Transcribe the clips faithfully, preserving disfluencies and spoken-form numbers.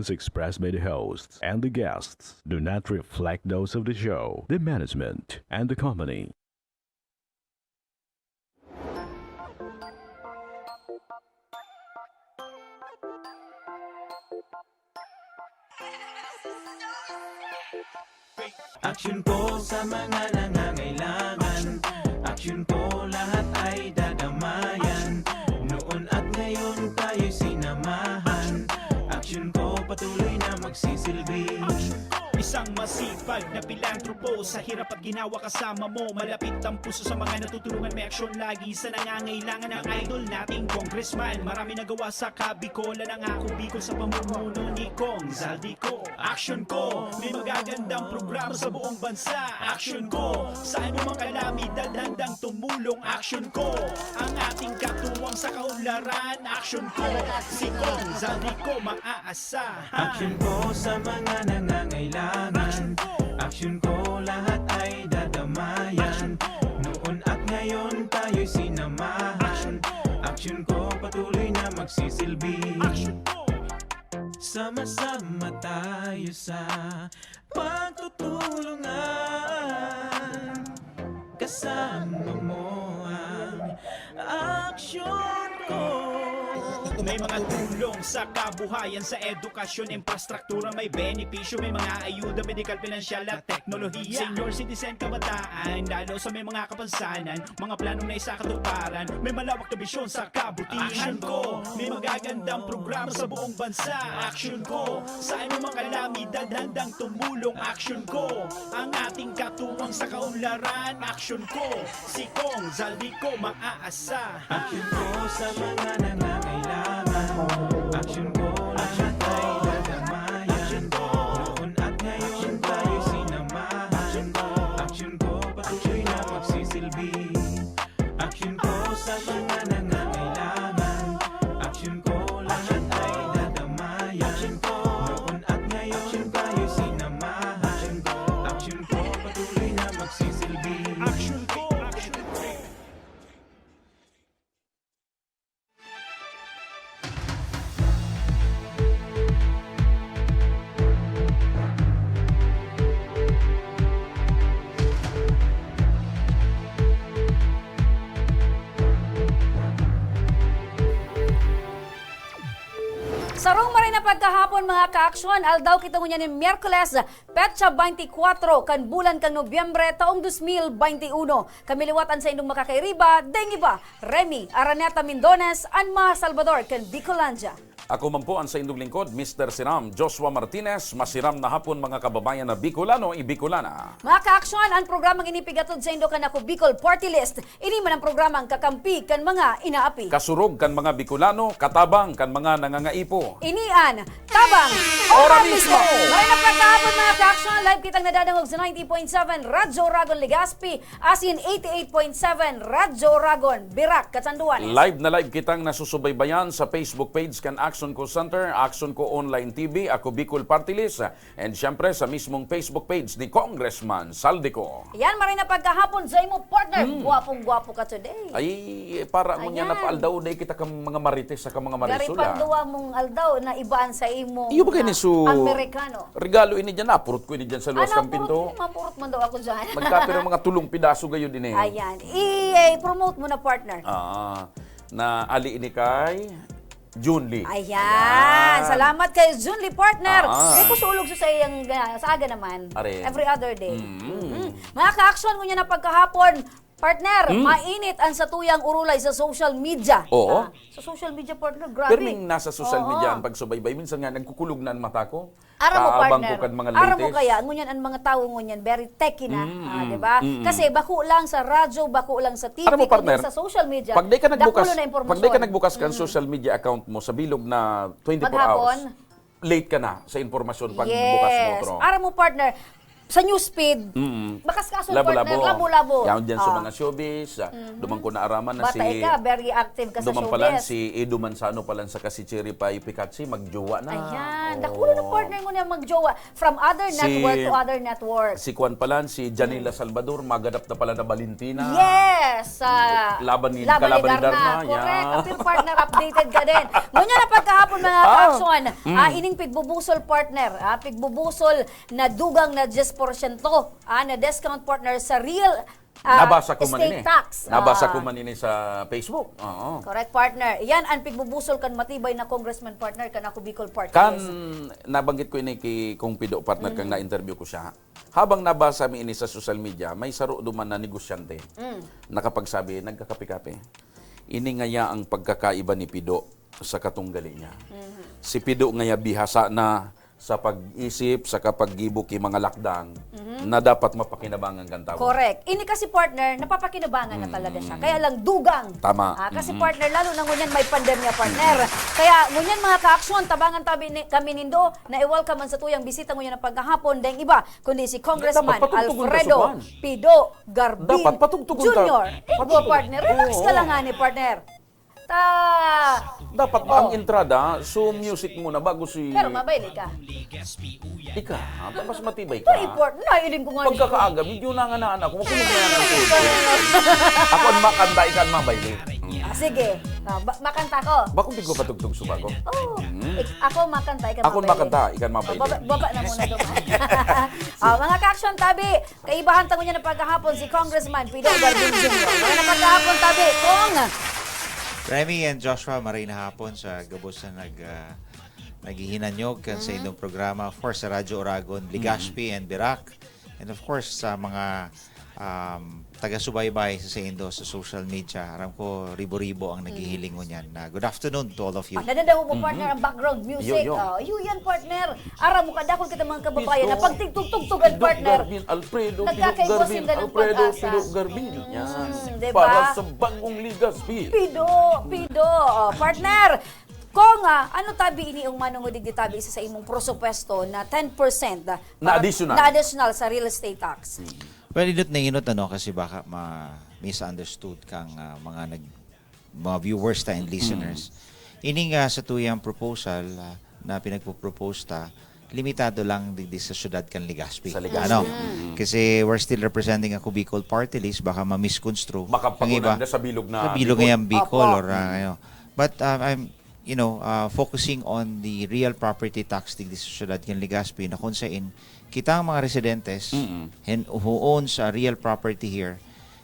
expressed by the hosts and the guests do not reflect those of the show, the management, and the company. Action po sa mga nangangailangan. Action po, lahat ay dadamayan. Noon at ngayon tayo'y sinamahan. Action po, patuloy na magsisilbi. Isang masipag na pilantropo, sa hirap at ginawa kasama mo. Malapit ang puso sa mga natutulungan, may aksyon lagi sa nangangailangan. Ang idol nating congressman, marami nagawa sa Kabikolan. Ang Ako Bicol sa pamumuno ni Cong Zaldy Co. Action Co, may magagandang programa sa buong bansa. Action Co, sa anumang kalamidad handang tumulong. Action Co, ang ating katuwang sa kaunlaran. Action Co, si Cong Zaldy Co maaasahan. Action Po sa mga nangangailangan. Action Co, lahat ay dadamayan. Noon at ngayon tayo'y sinamahan. Action Co, patuloy na magsisilbi. Action Co, sama-sama tayo sa pagtutulungan. Kasama mo ang Action Co. May mga tulong sa kabuhayan, sa edukasyon, infrastruktura, may benepisyo, may mga ayuda, medikal, pinansyal at teknolohiya. Senior citizen, kabataan, lalo sa may mga kapansanan, mga planong naisakatuparan, may malawak na bisyon sa kabutihan. Action Co, may magagandang programa sa buong bansa. Action Co, sa anumang kalamidad handang tumulong. Action Co, ang ating katuwang sa kaunlaran. Action Co, si Cong Zaldy Co maaasahan. Action Co sa mga nangangailangan. Action Co, lahat ay dadamayan. Noon at ngayon tayo sinamahan. Action Co, patuloy na magsisilbi. Action Co sa mga nangangailangan. Action Co, lahat ay dadamayan. Noon at ngayon tayo sinamahan. Action Co, patuloy na magsisilbi. Action Co, Action Co. Sarong maray na pagkahapon, mga kaaksyon, aldaw kita ngunyan nin Miyerkules, petsa baynte kwatro kan bulan kan Nobyembre, taong dos mil baynte uno. Kami liwat an saindong makakairiba, daing iba, Remy Araneta Mindones, an mga Salvador kan Bicolandia. Ako man po an saindong lingkod, Mister Siram, Joshua Martinez. Masiram na hapon, mga kababayan na Bicolano y Bicolana. Mga kaaksyon, an programang ini pigatod saindo kan Ako Bicol Party List. Ini man an programang kakampi kan mga inaapi. Kasurog kan mga Bicolano, katabang kan mga nangangaipo. Ini an Tabang! Ora mismo! Maray na pagkahapon, mga kaaksyon, live kitang nadadangog sa ninety point seven Radyo Oragon Legazpi, asin eighty-eight point seven Radyo Oragon, Virac, Catanduanes. Live na live kitang nasusubaybayan sa Facebook page kan Action Co Center, Action Co Online T V, Ako Bicol Party List, and syempre sa mismong Facebook page ni Congressman Saldico. Yan, maray na pagkahapon sa imo, partner. Mm. Gwapong-gwapo ka today. Ay, para mo niya napaaldaw, day kita kang mga marites sa mga marisol. Gari pa duwa mong aldaw na ibaan sa imo. Iyo ba kayo ni su... Amerikano. Regalo ini dyan, napurot ko ini dyan sa luwas kang pinto. Ano, purot, mapurot man daw ako dyan. Magkapira mga tulong pidaso gayon ini. Ayan. I-promote mo na, partner. Ah, na ali ini kay Junli. Ayan. Ayan. Salamat kay Junli, partner. Ah. Kaya ko sulog sa sayang, ah, sa aga naman. Are. Every other day. Mm. Mm. Mga ka-action, ngunyan na pagkahapon, partner, mm, mainit ang satuyang urulay sa social media. Oo. Ah, sa social media, partner, grabe. Pero nasa social media ang pagsubaybay. Minsan nga, nagkukulog na ang mata ko. Aram mo, partner. Kaabang ko kan mga latest. Aram mo kaya, ngunyan ang mga tawo ngunyan, very techy na, mm, ah, di ba? Mm, mm. Kasi bako lang sa radyo, bako lang sa T V, aram mo, partner, kundi sa social media, pag di ka nagbukas, dakulo na impormasyon. Pag di ka nagbukas kan, mm, social media account mo sa bilog na twenty-four hours, maghapon, late ka na sa impormasyon pag, yes, bukas mo, tro. Aram mo, partner, sa newsfeed, Mm. bakas kaso, partner, Labo-labo. labo-labo. Yan dyan sa Ah. mga showbiz, ah, Mhm. dumang ko naaraman na Bata si, ika, very active ka sa dumang pa lang showbiz. si Edo Manzano pa lang sa kasi Cherry Pie Pikachi, magjowa na. Ayan. Oh. Dakulo na partner mo na magjowa. From other Si, network to other network. si Kwan pa lang, si Janela Mm. Salvador, maganap na pala na Valentina. Yes. Ah, Laban ni, laban ni kalaban ni Darna, Darna, correct. yeah. Apil partner, updated ka din. Ngunyan na pagkahapon, mga Ah. kaaksyon, Mm. ah, ining pigbubusol partner, ah, pigbubusol na dugang na diyes porsyento, ah, na discount partner sa real, ah, Nabasa ko man estate ini. tax. Nabasa Ah. ko man ini sa Facebook. Oo. Correct, partner. Yan ang pigbubusol kan matibay na congressman partner kan Ako Bicol Party Kan List. nabanggit ko ini ki Kong Pido, partner, kang Mm. na-interview ko siya. Habang nabasa mi ini sa social media, may saro duman na negosyante Mm. nakapagsabi, nagkakape-kape. Ini ngaya ang pagkakaiba ni Pido sa katunggali niya. Mhm. Si Pido ngaya bihasa na sa pag-isip, sa kapaggibo ki mga lakdang Mhm. na dapat mapakinabangan kan tawo. Correct. Ini kasi, partner, napapakinabangan na talaga siya. Mm. Kaya lang dugang. Tama. Ah, kasi, Mm. partner, lalo na ngunyan may pandemya, partner. Mm. Kaya ngunyan, mga kaaksyon, tabangan tabi ni, kami nindo na i-welcome ang satuyang bisita ngunyan na pagkahapon, daing iba, kundi si Congressman Dapat patugtugon ta Alfredo sa kwan. Pido Garbin Dapat patugtugon ta. Junior. Thank you, Patugtugon ta. partner. Relax ka Oo. lang, ani, partner. Ta. Dapat Oh. ang entrada, so music muna bago si Pero mabayli ka. Ika, mas matibay ka. Very important. Nailing ko nga ni Pagkakaaga, medyo nanganaan ako. Makulog na yan ang tuhod ko. Ako ang makanta, ika ang mabayli. Ah, sige. Ah, ba- makanta ko. Bakong di ko patugtog subago? Oh. Hmm. Ik- ako makanta, ikaw Ako mabayli. makanta, ikaw mabayli. Oh, baba, baba na muna doon. Ah, mga kaaksyon tabi, kaibahan tango niya na pagkahapon si Congressman Pido Garbin Junior. Mga na pagkahapon tabi, Kong. Remy and Joshua, maray na hapon sa gabos na nag, ah, naghihinanyog kan sa Mm. inyong programa. Of course, sa Radyo Oragon, Legazpi Mm. and Virac. And of course, sa mga, um, taga-subaybay sa saindo sa social media. Aram ko, ribo-ribo ang Mm. naghihiling ngunyan. Na, good afternoon to all of you. Ah, nadadangog mo, Mm-hmm. partner, ang background music. Yo, yo. Oh, yun yan, partner. Aram mo, kadakol kita mga kababayan na Pido, pag tigtugtugtugan, Pido partner, Garbin, Alfredo, Pido nagkakaiwas Garbin, yung ganong Alfredo, pag-asa. Pido Garbin. Mm, Yan. di ba? Para sa bagong Legazpi. Pido, Pido. Oh, partner, Kong, ah, ano tabi ini yung manungudig di tabi isa sa imong prosupuesto na ten percent, ah, Na additional. na additional sa real estate tax? Well, inot na inot, ano, kasi baka ma-misunderstood kang, ah, mga nag-, mga viewers ta and Mm. listeners. Ining, ah, satuyang proposal, ah, na pinagpo-propose ta, limitado lang digdi sa syudad kan Legazpi. Sa Legazpi. Ano? Mm. Kasi we're still representing Ako Bicol Party List, baka ma-misconstrue. Ang iba, Makapagpaganda sa bilog na sa bilog Bicol. ngayang Bicol Opo. or, ah, Mm. ano. But, ah, I'm, you know, ah, focusing on the real property tax digdi sa syudad kan Legazpi na kung sain kita ang mga residentes Mm. hen huon sa real property here,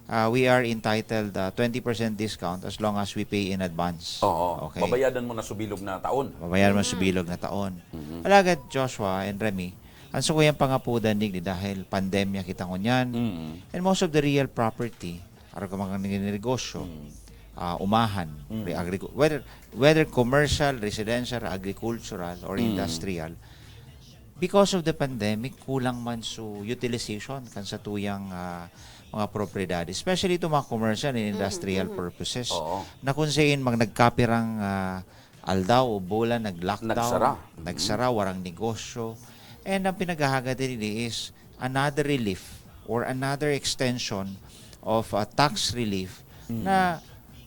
ah, we are entitled, ah, twenty percent discount as long as we pay in advance. Oo. Okay? Babayadan mo na sa bilog na taon. Babayadan mo sa Mm. bilog na taon. Mm. Alagad, Joshua and Remy, ang sakuyang pangapudan digdi dahil pandemya kita ngunyan. Mm. And most of the real property, arog ka mga negosyo, Mm. ah, umahan, Mm. re-, agricu-, whether, whether commercial, residential, agricultural, or Mm. industrial, because of the pandemic, kulang man su utilization kan satuyang, ah, mga propiedad, especially itong mga commercial and industrial Mm, mm. purposes, Oo. na kung sain mag-, nagkapirang, ah, aldaw o bulan, nag-lockdown, Nagsara. Mm. nagsara, warang negosyo. And ang pinaghahagad din is another relief or another extension of, ah, tax relief Mm. na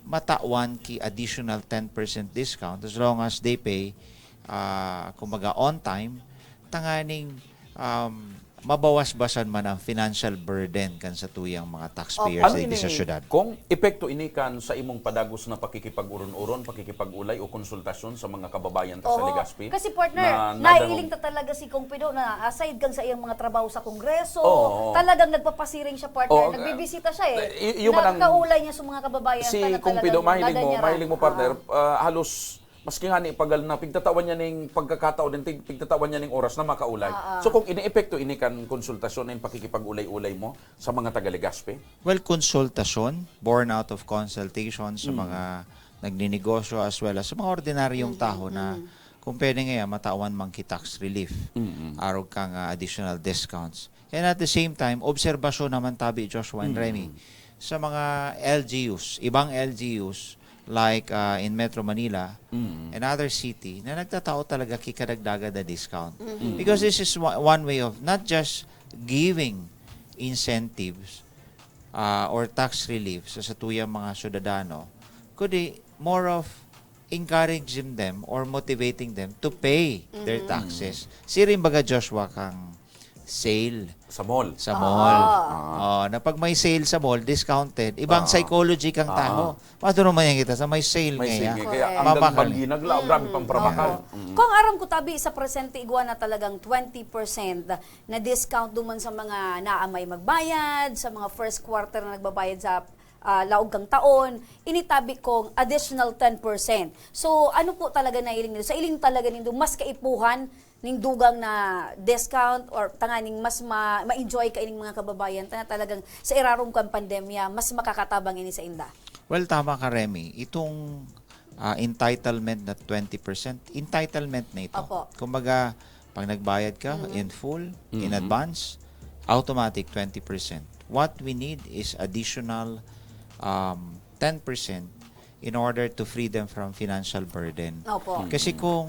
matawan ki additional ten percent discount as long as they pay, ah, kumbaga, on time, tanganing, um, mabawas-basan man ang financial burden kan satuyang mga taxpayers Opo. Ano digdi sa ini, syudad. Kong epekto ini kan sa imong padagos na pakikipag-uron-uron, pakikipag-ulay o konsultasyon sa mga kababayan ta sa Oho. Legazpi? Kasi, partner, Na nadangog. nailing ta talaga si Kong Pido na aside kan sa iyang mga trabaho sa Kongreso, Oo. talagang nagpapasiring siya, partner. Oo. Nagbibisita siya, eh. Eh, y-, yun man ang Nakakaulay niya sa mga kababayan Si ta na Kong talagang Pido, mahiling mo, nadanyara. mahiling mo, partner, Oo. ah, halos maski nga ni pagal na, pigtatawan niya ning pagkakataon, ning tig-, pigtatawan niya ning oras na makaulay. Ah, ah. So, kung iniepekto ini kan konsultasyon, ning pakikipag-ulay-ulay mo sa mga taga Legazpi? Well, konsultasyon, born out of consultation sa Mm. mga nagninegosyo as well as sa mga ordinaryong Mm, taho na mm. kung pwede nga yan, matawan man ki tax relief, Mm. arog kang, ah, additional discounts. And at the same time, obserbasyon naman tabi, Joshua and Mm. Remy, sa mga L G Us, ibang L G Us, like, ah, in Metro Manila Mm. and other city, na nagtatao talaga ki kadagdagan na discount. Mm. Because this is wa-, one way of not just giving incentives, ah, or tax relief sa satuyang mga syudadano, kundi more of encouraging them or motivating them to pay their Mhm. taxes. Siring baga, Joshua, kang sale Sa mall. sa Oo. mall. Ah. Oh, na pag may sale sa mall, discounted. Ibang Oo. psychology kang Oo. taho. Paano naman yan kita sa may sale May ngayon? Sige, kaya Correct. ang Mabakal. Gagmang ginaglaw, grabe Mm, pang prabakal. oo. Mm. Kung aram ko, tabi, sa presente, igwa na talagang twenty percent na discount duman sa mga naamay magbayad, sa mga first quarter na nagbabayad sa, ah, laog kang taon, initabi kong additional ten percent. So, ano po talaga na iling nindo? Sa iling talaga nindo, mas kaipuhan ning dugang na discount or tanganing mas ma-, ma-enjoy ka ining mga kababayan, ta na talagang sa irarom kan pandemya, mas makakatabang ini sa inda? Well, tama ka, Remy. Itong, ah, entitlement na twenty percent, entitlement na ito. Opo. Kumbaga, pag nagbayad ka Mhm. in full, in Mhm. advance, automatic twenty percent. What we need is additional, um, ten percent in order to free them from financial burden. Opo. Kasi Mhm. kung,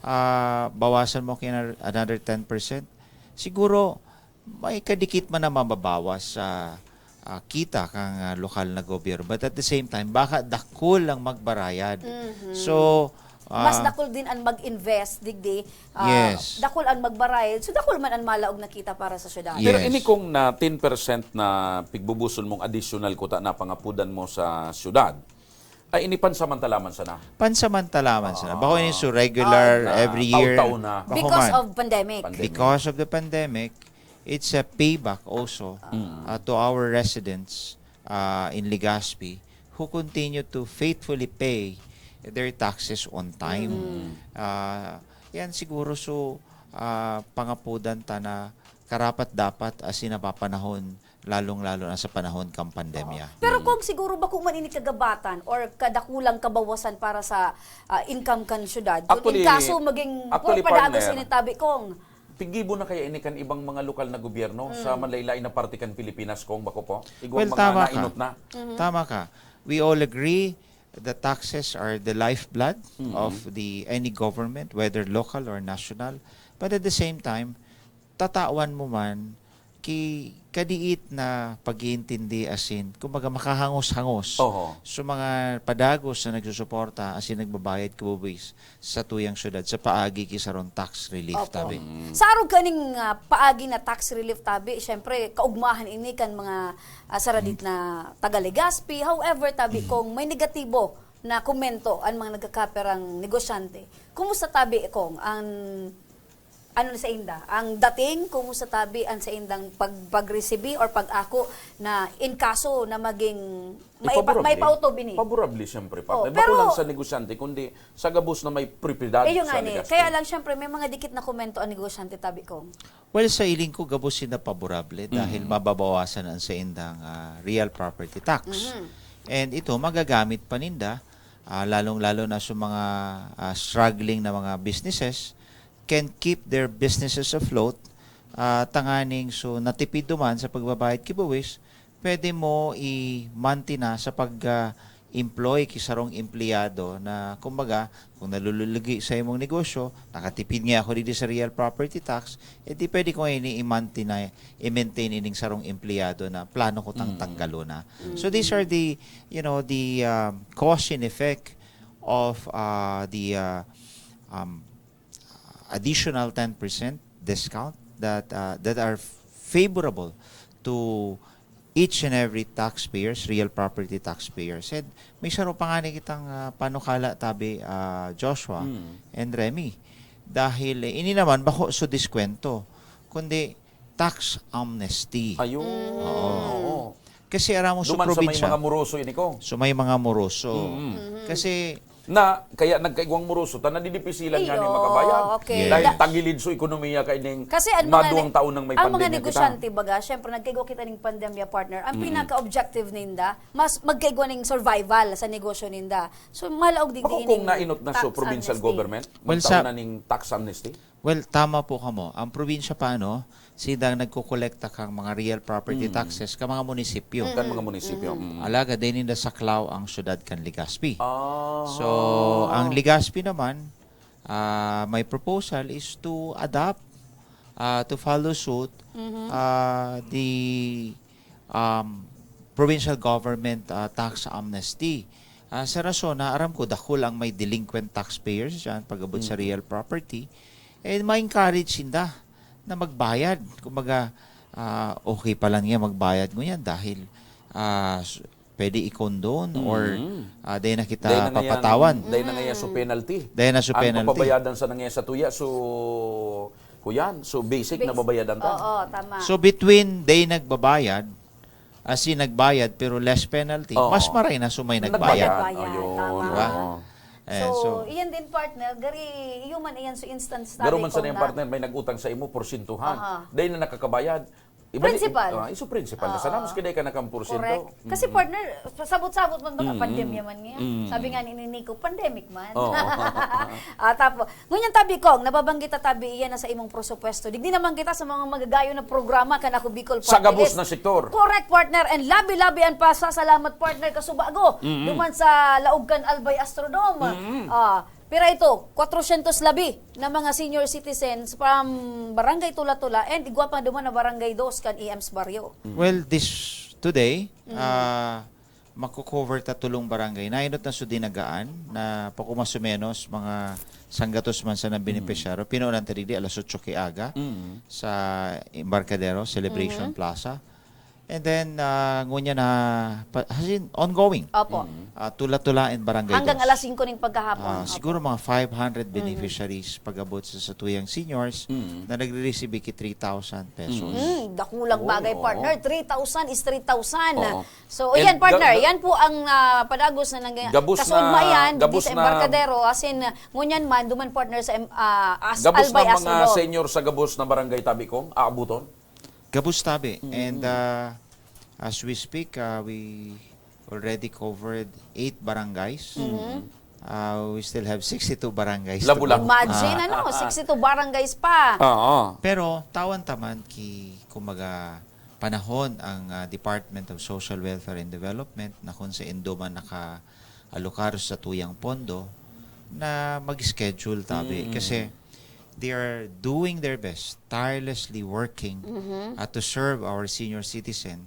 ah, bawasan mo kaya another ten percent, siguro may kadikit man na mababawas sa, ah, kita kang, ah, lokal na gobyerno. But at the same time, baka dakul ang magbarayad. Mhm. So, Mas ah, dakul din ang mag-invest, digdi. Ah, Yes. dakul ang magbarayad. So, dakul man ang malaog na kita para sa syudad. Pero Yes. ini kung na ten percent na pigbubuson mong additional kuta na pangapudan mo sa syudad, ay ini pansamantala man sana? Pansamantala man sana. Ah, Bako ini so regular, ah, na, every year. taon-taon na. Bako Because man. of pandemic. Pandemic. Because of the pandemic, it's a payback also, Mm. uh, to our residents, uh, in Legazpi who continue to faithfully pay their taxes on time. Mm. Uh, yan siguro so, uh, pangapudan ta na karapat-dapat asin napapanahon, lalong-lalo na sa panahon kan pandemya. Oo. Pero Mm. kung siguro bako man ini kagabatan or kadakulang kabawasan para sa, ah, income kan syudad, kung Actually, in kaso maging actually, padagos partner, ini tabi kong. Piggibo na kaya ini kan ibang mga lokal na gobyerno sa Mm. manlain-lain na parte kan Pilipinas, kung bako po? Igwang Well, mga tama ka. nainot na. Mhm. Tama ka. We all agree that taxes are the lifeblood Mhm. of the any government, whether local or national. But at the same time, tatawan mo man ki kadiit na pag-iintindi asin, kumbaga, makahangos-hangos Oho. sa mga padagos na nagsusuporta asin nagbabayad kabubuwis sa tuyang syudad sa paagi ki sarong tax relief, Opo. tabi. Mm. Sa arog kaning, ah, paagi na tax relief, tabi, syempre, kaugmahan ini kan mga, ah, saradit Mm. na taga Legazpi. However, tabi, Mm. kung may negatibo na komento ang mga nagkakaperang negosyante, kumusta, tabi, kung ang ano na sa inda? Ang dating, kumusta tabi ang sa indang pag-, pag-resibi or pag-ako na in kaso na maging may Ipabor pa-, may abli. pautob ini? Paborable, siyempre, Oh, partner. Bako pero lang sa negosyante, kundi sa gabos na may propiedad Ayun sa nga ni. Legazpi. Kaya lang, siyempre, may mga dikit na komento ang negosyante, tabi kong. Well, sa iling ko, gabos sinda paborable dahil Mm. mababawasan ang sa indang, ah, real property tax. Mhm. And ito, magagamit pa ninda, ah, lalong-lalo na sa mga, ah, struggling na mga businesses, can keep their businesses afloat, ah, tanganing so natipid duman sa pagbabayad ki buwis, pwede mo i-mantina sa pag, ah, employ ki sarong empleyado na, kumbaga, kung nalulugi sa imong negosyo, nakatipid nga ako didi sa real property tax, eh di pwede ko ini i-mantina, i-maintain ining sarong empleyado na plano ko tang Mm. tanggalon na. So these Mm. are the, you know, the, um, cause and effect of, uh, the, uh, um, additional ten percent discount that, uh, that are favorable to each and every taxpayers, real property taxpayers. And may saro pa nga ni kitang, uh, panukala, tabi, uh, Joshua Mm. and Remy. Dahil, eh, ini naman, bako so diskwento, kundi tax amnesty. Ayun. Oo. Oo. Kasi aram mo sa Duman sa may probinsya, mga moroso ini ko. so may mga moroso. Mm. Mhm. Kasi Na, kaya nagkaigwang moroso, ta nadidipisilan nga ni Iyo, makabayad. okay. Yes. Dahil tagilid so ekonomiya kaining Kasi ang mga maduwang ne-, taon nang may ang mga pandemya kita. negosyante, baga, syempre, nagkaigwa kita ning pandemya, partner. Ang Mm-mm. pinaka-objective ninda, mas magkaigwa ning survival sa negosyo ninda. So, malaog din Bako din kung ning nainot na so tax provincial amnesty. government, Well, magtaon sa na ning tax amnesty? Well, tama po kamo. Ang probinsya pa, ano, sidang nagkokolekta kang mga real property Mm. taxes ka mga munisipyo. Kan mga Mm, munisipyo, mm. mm. Alagad, dai ninda saklaw ang syudad kan Legazpi. Ah. So, ang Legazpi naman, ah, my proposal is to adopt, ah, to follow suit, ah, the, um, provincial government, ah, tax amnesty. Ah, sa rason na aram ko, dakul ang may delinquent taxpayers diyan pag-abot sa real property, eh, ma-encourage sinda na magbayad. Kumbaga, ah, okay pa lang yan magbayad ngunyan dahil, ah, s- pwede i-condone or, ah, dahil na kita Dahil na ngaya, papatawan. Dahil na ngaya so penalty. Dahil na so Ang penalty. Papabayadan sa nangya sa tuya, so, kuyan, so basic na Bas- babayadan ta. Oo, tama. So between day nagbabayad, as in nagbayad pero less penalty, Oo. mas maray na so may nagbayad. Nagbayad. Nagbayad, Ayun, tama. Diba? oo. Eh, So, so, iyan din, partner, gari, human iyan so instance Garo tabi man ko sa niyang na partner, may nag-utang sa imo, porsintuhan. Aha. Dahil na nakakabayad. Iba ni- Principal. Ah, iso principal. Oo. Sana mas kiday ka na kang porsyento. Correct. Kasi, Mm. partner, sabot-sabot man baka Mm. pandemya man ngayon. Mm. Sabi nga ni Nico, pandemic man. Oo. Ah, tapos, ngunyan tabi kong, nababanggit na tabi iyan na sa imong presupuesto. Digdi naman kita sa mga magagayon na programa kan Ako Bicol Sa Party gabos List. na sektor. Correct, partner. And labi-labi ang pasasalamat, partner, kasubago. Mm. Duman sa laog kan Albay Astrodome. Mm. Ah, pira ito, kwatrosyentos labi na mga senior citizens from Barangay Tula-Tula and igwa pa duman na Barangay Dos kan E M's Barrio. Mm. Well, this today, Mm. ah, mako-cover ta tulong barangay. Nainot na so dinagaan na pako mas o menos mga sanggatos man sa Mm. benepisyaryo. Pinuunan ta digdi alas otso ki aga Mm. sa Embarcadero Celebration Mhm. Plaza. And then, ah, ngunyan na, pa, as in, ongoing. Opo. Mm. Ah, Tula-Tula and Barangay Hanggang Dos. alas singko ning paghahapon. Ah, Opo. siguro mga five hundred Mhm. beneficiaries pag-abot sa satuyang seniors Mm. na nagre-receive ki three thousand pesos. Mm. Mm, dakulang bagay, Oo. partner. Three thousand is three thousand. Oo. So, And yan, partner. ga-, ga-, Yan po ang, ah, padagos na nang-, Gabos kasuod na, maiyan, digdi gabos sa na, Embarcadero. As in, ngunyan man, duman, partner, sa em-, ah, as gabos Albay na mga Astrodome. senior sa gabos na barangay tabi kong aabuton? Gabos tabi. Mm. And, ah, as we speak, ah, we already covered eight barangays. Mm-hmm. Ah, we still have sixty-two barangays to Labo go. lang. Imagine, Ah. ano, sixty-two barangays pa. Oo. Pero tawan ta man ki, kumbaga, panahon ang, ah, Department of Social Welfare and Development na kung sa indo man naka-alokar sa tuyang pondo na mag-schedule tabi. Mm. Kasi they are doing their best, tirelessly working, Mhm. ah, to serve our senior citizen.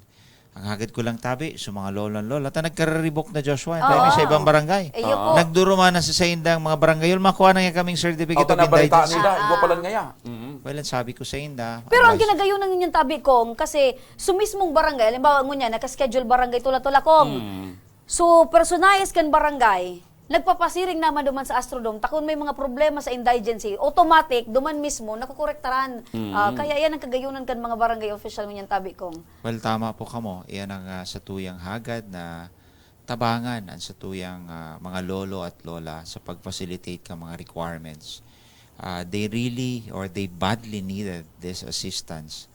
Ang hagad ko lang tabi, sa mga lolo and lola, ta nagkararibok na, Joshua, and Oo. Remy, sa ibang barangay. Eh, yun Oo. po. Nagduruman na sa saindang mga barangay, yun, makuha na nga kaming certificate O, of ta nabalitaan indigency. nila, Ah, igwa pa ah. lang ngaya. Mm. Well, ang sabi ko sa inda, Pero ang advice ginagayon na ngunyan tabi kong, kasi sa mismong barangay, halimbawa ngunyan, naka-schedule barangay Tula-Tula kong. Mm. So, personaes kan barangay, nagpapasiring naman duman sa Astrodome, ta kun may mga problema sa indigency, automatic, duman mismo, nakokorektaran. Mm. Ah, kaya yan ang kagayunan kan mga barangay official ngunyan tabi kong. Well, tama po kamo. Iyan ang, ah, satuyang hagad na tabangan ang satuyang, ah, mga lolo at lola sa pag-facilitate ka mga requirements. Ah, they really or they badly needed this assistance.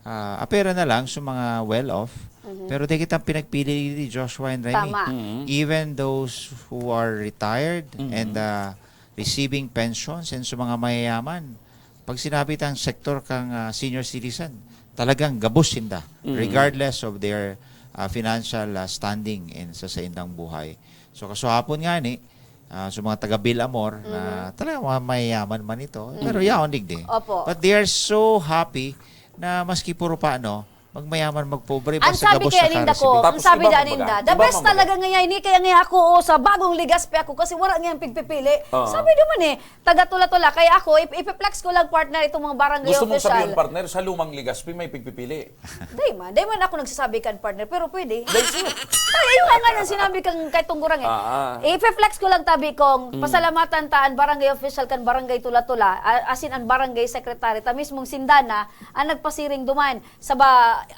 Ah, apera na lang sa mga well-off, Mhm. pero di kita pinagpili ni Joshua and Remy. Tama. Mhm. Even those who are retired Mhm. and, ah, receiving pensions and sa mga mayayaman, pag sinabi tang sektor kang, ah, senior citizen, talagang gabos sinda, Mm. regardless of their, ah, financial, ah, standing in sa saindang buhay. So, kasuhapon nga ni, ah, sa mga taga Bilamor na Mhm. talagang mga mayayaman man ito, pero Mhm. yaon digdi. Opo. But they are so happy na maski puro paano, magmayaman, magpobre, Ang basta sabi gabos kaya sa ninda currency. ko, Tapos ang sabi iba dyan mo ba ninda, ka? "The Iba best mo ba ka? talaga ngayon, eh, kaya nga ako, oh, sa bagong Legazpi ako kasi wala ngayang pigpipili." Oo. Sabi naman eh, taga Tula-Tula, kaya ako, ip-, ipi-flex ko lang, partner, itong mga barangay Gusto mong official. sabihin, partner, sa lumang Legazpi may pigpipili? Di man, di man ako nagsasabi kan, partner, pero pwede. Dahil sino? Ay, ayun nga nga nang sinabi kang kay Tunggurang eh. Ah, ah. Ipi-flex ko lang, tabi kong, Mm. pasalamatan ta an barangay official kan barangay Tula-Tula, a-, asin an barangay secretary, ta mismong sindana, ang nagpasiring duman sa ba,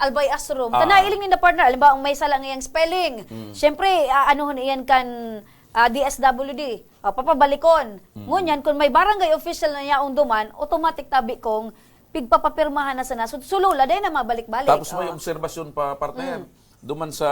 Albay Astro Room. Ta Ah. nailing ninda, partner, halimbawa, may sala ngayang spelling. Mm. Siyempre, aanuhon iyan kan, ah, D S W D. O, papabalikon. Mm. Ngunyan, kung may barangay official na yaon duman, automatic tabi kong pigpapapirmahan na sana. So, sulula, dahil na mabalik-balik. Tapos may Oh. obserbasyon pa, partner. Mm. Duman sa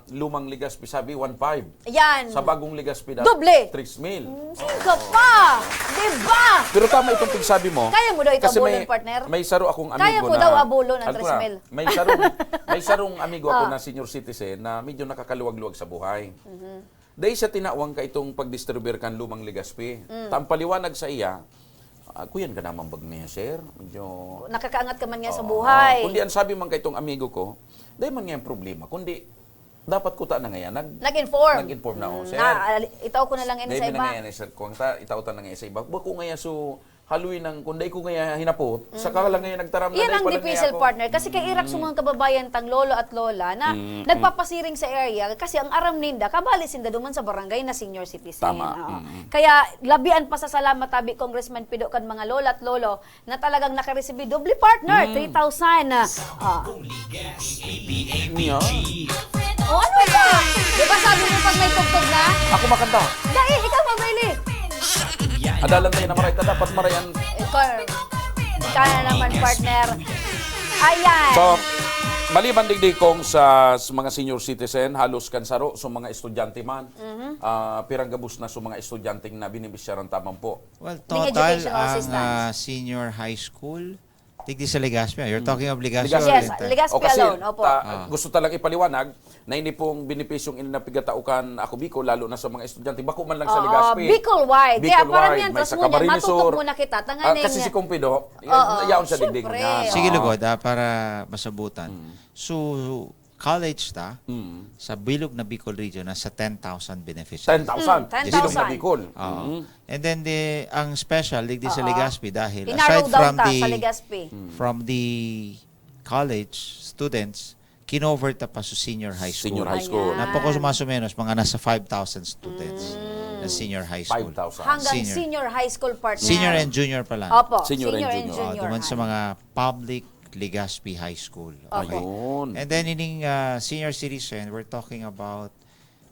lumang Legazpi, sabi, one five. Ayan. Sa bagong Legazpi, dati, Doble. tres mil. Mm, sino ka pa? Di ba? Pero tama itong pigsabi mo. Kaya mo daw ito Kasi abulon, may, partner? may saro akong Kaya amigo mo na, daw abulon ang ano ko na, tres mil? may sarong, may sarong amigo ako Ah. na senior citizen na medyo nakakaluwag-luwag sa buhay. Mhm. Dahil siya tinawang ka itong pagdistribuir kan lumang Legazpi. Mm. Ta ang paliwanag sa iya, ah, kuyan ka naman bag niya, sir? Medyo Nakakaangat ka man nga sa Oo. buhay. Kundi ang sabi man kay itong amigo ko, dahil man nga yung problema, kundi dapat kuta na ngayon, nag, Nag-inform. nag-inform na ako, Mm, sir. na, al- itaw ko na lang ini Dahil sa na iba. ngayon, sir, kung ta, itaw ta na ngayon sa iba. Bako nga so, haloy nang, kung dahil ko ngayon hinapot, saka lang ngayon nagtaram na Yan dahil ang pala difícil, ngayon ako. partner. Kasi kay irak sa mga kababayan tang lolo at lola na Mm, nagpapasiring sa area kasi ang aram ninda, kabali sinda duman sa barangay na senior citizen. Tama. Oo. Mm. Kaya labi an pasasalamat tabi Congressman Pido kan mga lola at lolo na talagang nakaresibi doble, partner, Mm. three thousand. Ah. Niya? O ano ba? Di ba sabi mo pag may tugtog na? Ako makanta. Dai, ikaw mabaili. Adalan tayo na maray. Ta dapat maray ang Ikaw, ikaw na naman, partner. Ayan. So, maliban digdi kong sa, sa mga senior citizen, halos kan saro sa mga estudyante man. Ah, pirang gabos na sa mga estudyanteng na binibisyaran tamang po. Well, Ning total educational ang assistance. ah, senior high school, tigdi sa Legazpi. You're talking of Legazpi. Legazpi. Yes, Oriental? Legazpi O, kasi alone. Opo. ta- Ah. gusto talaga ipaliwanag na ini pong benepisyong ini na pigataokan ako Bicol, lalo na sa mga estudyante, bako man lang sa Oo, Legazpi. Bicol wide. Kaya Bicol parang wide, yan, may tas sa ngunyan, Camarines matutok Sur. muna kita. Tangan Ah, ning- kasi si Kong Pido, Oo, yaon siya syempre. digdi ngunyan. Sige, Oo. lugod, ah, para masabutan. So, college ta, Mm. sa bilog na Bicol region, nasa ten thousand beneficiaries. ten thousand. Mm, ten thousand. Bilog na Bicol. Oo. Mm. And then, the, ang special, digdi sa Oo. Legazpi dahil Pinarrow aside down from ta the, sa Legazpi. from the college students, kinover ta pa sa senior high school. Senior high school. Ayan. Napokos mas o menos, mga nasa five thousand students na senior high school. Five thousand. Hanggang Senior. Senior high school, partner. Senior and junior pa lang. Opo, Senior senior, and and junior. junior. Oh, duman sa high. Mga public Legazpi High School. Ayun. And then ining ah, senior citizen, we're talking about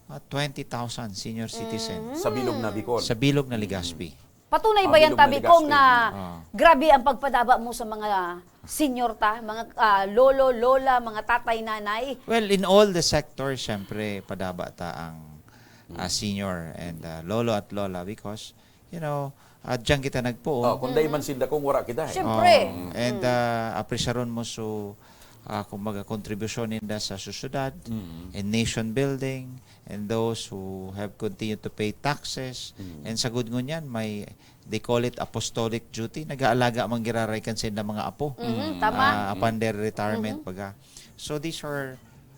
ah, twenty thousand senior citizen Sa bilog na Bicol. sa bilog na Legazpi. Patunay Ah, ba yan, bilog na tabi Legazpi. kong na Ah. grabe ang pagpadaba mo sa mga senior ta, mga ah, lolo, lola, mga tatay, nanay? Well, in all the sectors, syempre, padaba ta ang ah, senior and ah, lolo at lola because, you know, ah, diyan kita nagpoon. Oh, kung dahil man sinda kung wara kita eh. Siyempre. Oh, and ah, apresyaron mo so ah, kumbaga, kontribusyon ninda sa sosyedad and nation building and those who have continued to pay taxes. And sa good ngunyan, may, they call it apostolic duty. Nag-aalaga man giraray kan sa mga apo. Mhm, tama. Ah, upon their retirement, baga. So these are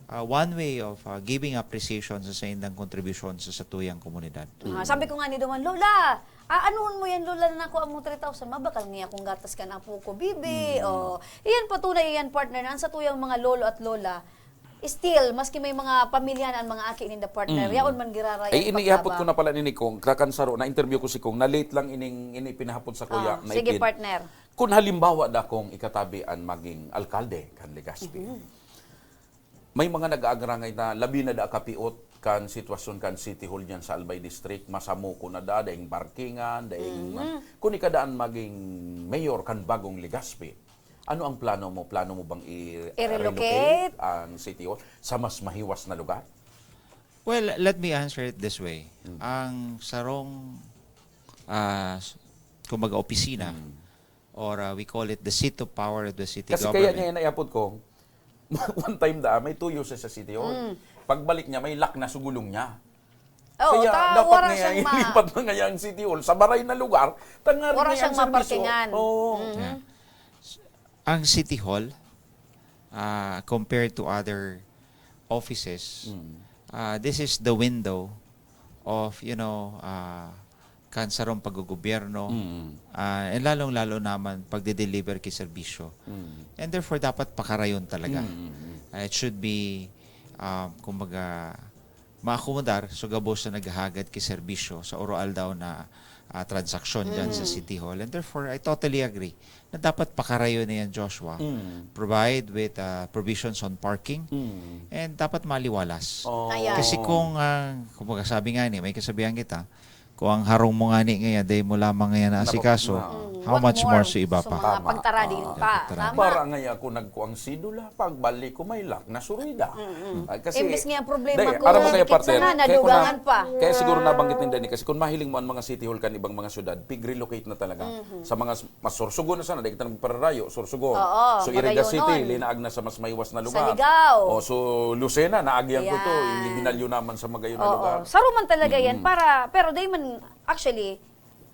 ah, one way of ah, giving appreciation sa, sa indang kontribusyon sa satuyang komunidad. Ah, sabi ko nga ni Duman, "Lola, aanuhon mo yan, Lola, na nakuha mong three thousand? Mabakal niya kung gatas kan apo ko, bibi." Oh, iyan patunay, iyan, partner, na ang satuyang mga lolo at lola, still, maski may mga pamilya na ang mga aki ninda, partner, yaon man giraray Ay, ang iniihapot pagtaba. Ko na pala nini Kong, kakan saro, na-interview ko si Kong, na late lang ining, ini pinahapot sa kuya Ah, na sige, ipin. Partner. Kung halimbawa da kong ikatabi an maging alkalde kan Legazpi, may mga nag-aagrangay na labi na da kapiot kan sitwasyon kan City Hall diyan sa Albay District, masamoko na da, daing parkingan, daing ma- Kung ikadaan maging mayor kan bagong Legazpi, ano ang plano mo? Plano mo bang i- I-relocate? Ang City Hall sa mas mahiwas na lugar? Well, let me answer it this way. Ang sarong, ah, s- kumbaga, opisina, or ah, we call it the seat of power of the city Kasi kaya government. Niya inayapod ko, one time da, may two uses sa City Hall. Pagbalik niya, may lock na sugulong niya. Oo, Kaya ta, dapat wala nga siyang ma- ilipat na nga ang City Hall sa baray na lugar, tangar Wala nga siyang ang serbisyo. maparkingan. Oo. Yeah. S- Ang City Hall, ah, compared to other offices, ah, this is the window of, you know, ah, kan sarong paggogobyerno, ah, and lalong-lalo naman pagde-deliver ki serbisyo. And therefore, dapat pakarayon talaga. Ah, it should be, ah, kumbaga, maakomodar so gabos na naghahagad ki serbisyo sa oro-aldaw na ah, transaksyon dyan sa City Hall. And therefore, I totally agree na dapat pakarayon na yan, Joshua. Provide with ah, provisions on parking and dapat maliwalas. Oh. Ayan. Kasi kung, ah, kumbaga sabi nga ni, may kasabihan kita, kung ang harong mo nga ni ngayon, dahil mo lamang ngayon naasikaso, Mm. how What much more more sa iba sa pa? mga pagtara din pa. Pagtara. Tama. Para nga ako nagkuang sidula, pagbalik ko may lock na surida. Ah, kasi, Imbis nga ang problema dahil, ko, aram mo kaya, dikit partner, sana, kaya ko nadugangan na- pa. Kaya siguro nabanggit ninda ni, kasi kung mahiling mo ang mga city hall kan ibang mga syudad, pig-relocate na talaga. Sa mga s- mas Sorsogon na sana, dahil kita nagpararayo, Sorsogon. Oo, So, Iriga Magayonon. City, linaag na sa mas mahiwas na Sa lugar. Ligao. O, so, Lucena, naagi ang Ayan. kuto, hindi binalyo naman sa magayon na Oo. lugar. Saro man talaga yan. Para, pero dahil man, actually,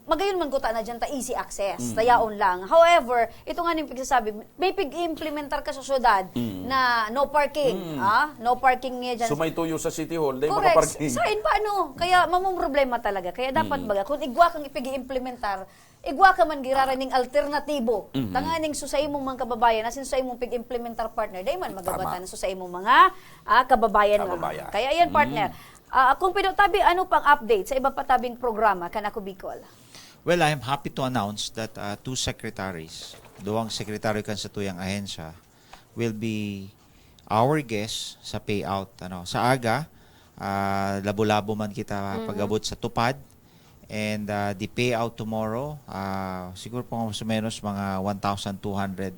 Magayon man kuta na dyan ta easy access, Mm. tayaon lang. However, ito nga ning pagsasabi, may pig-implementar ka sa syudad Mm. na no parking, Mm. ah, no parking niya dyan. So, may tuyo sa City Hall, dai Correct. makaparking. Sa, sa paano? Kaya mamumroblema talaga. Kaya dapat Mm. baga, kung igwa kang ipig-implementar, igwa ka man giraraning alternatibo. Mm. Tanganing so sa imong mga kababayan, asin sa imong pig-implementar partner, dai man Tama. magabatan so sa imong mga, ah, kababayan nga. Kababayan. Kaya yan, partner. Mm. Ah, Kong Pido, tabi, ano pang update sa iba pa tabing programa kan Ako Bicol? Well, I am happy to announce that, uh, two secretaries, duwang sekretaryo kan satuyang ahensya, will be our guest sa payout. Ano, sa aga, ah, labo-labo man kita Mhm. pag-abot sa TUPAD. And, ah, the payout tomorrow, ah, siguro po mas o menos mga one thousand two hundred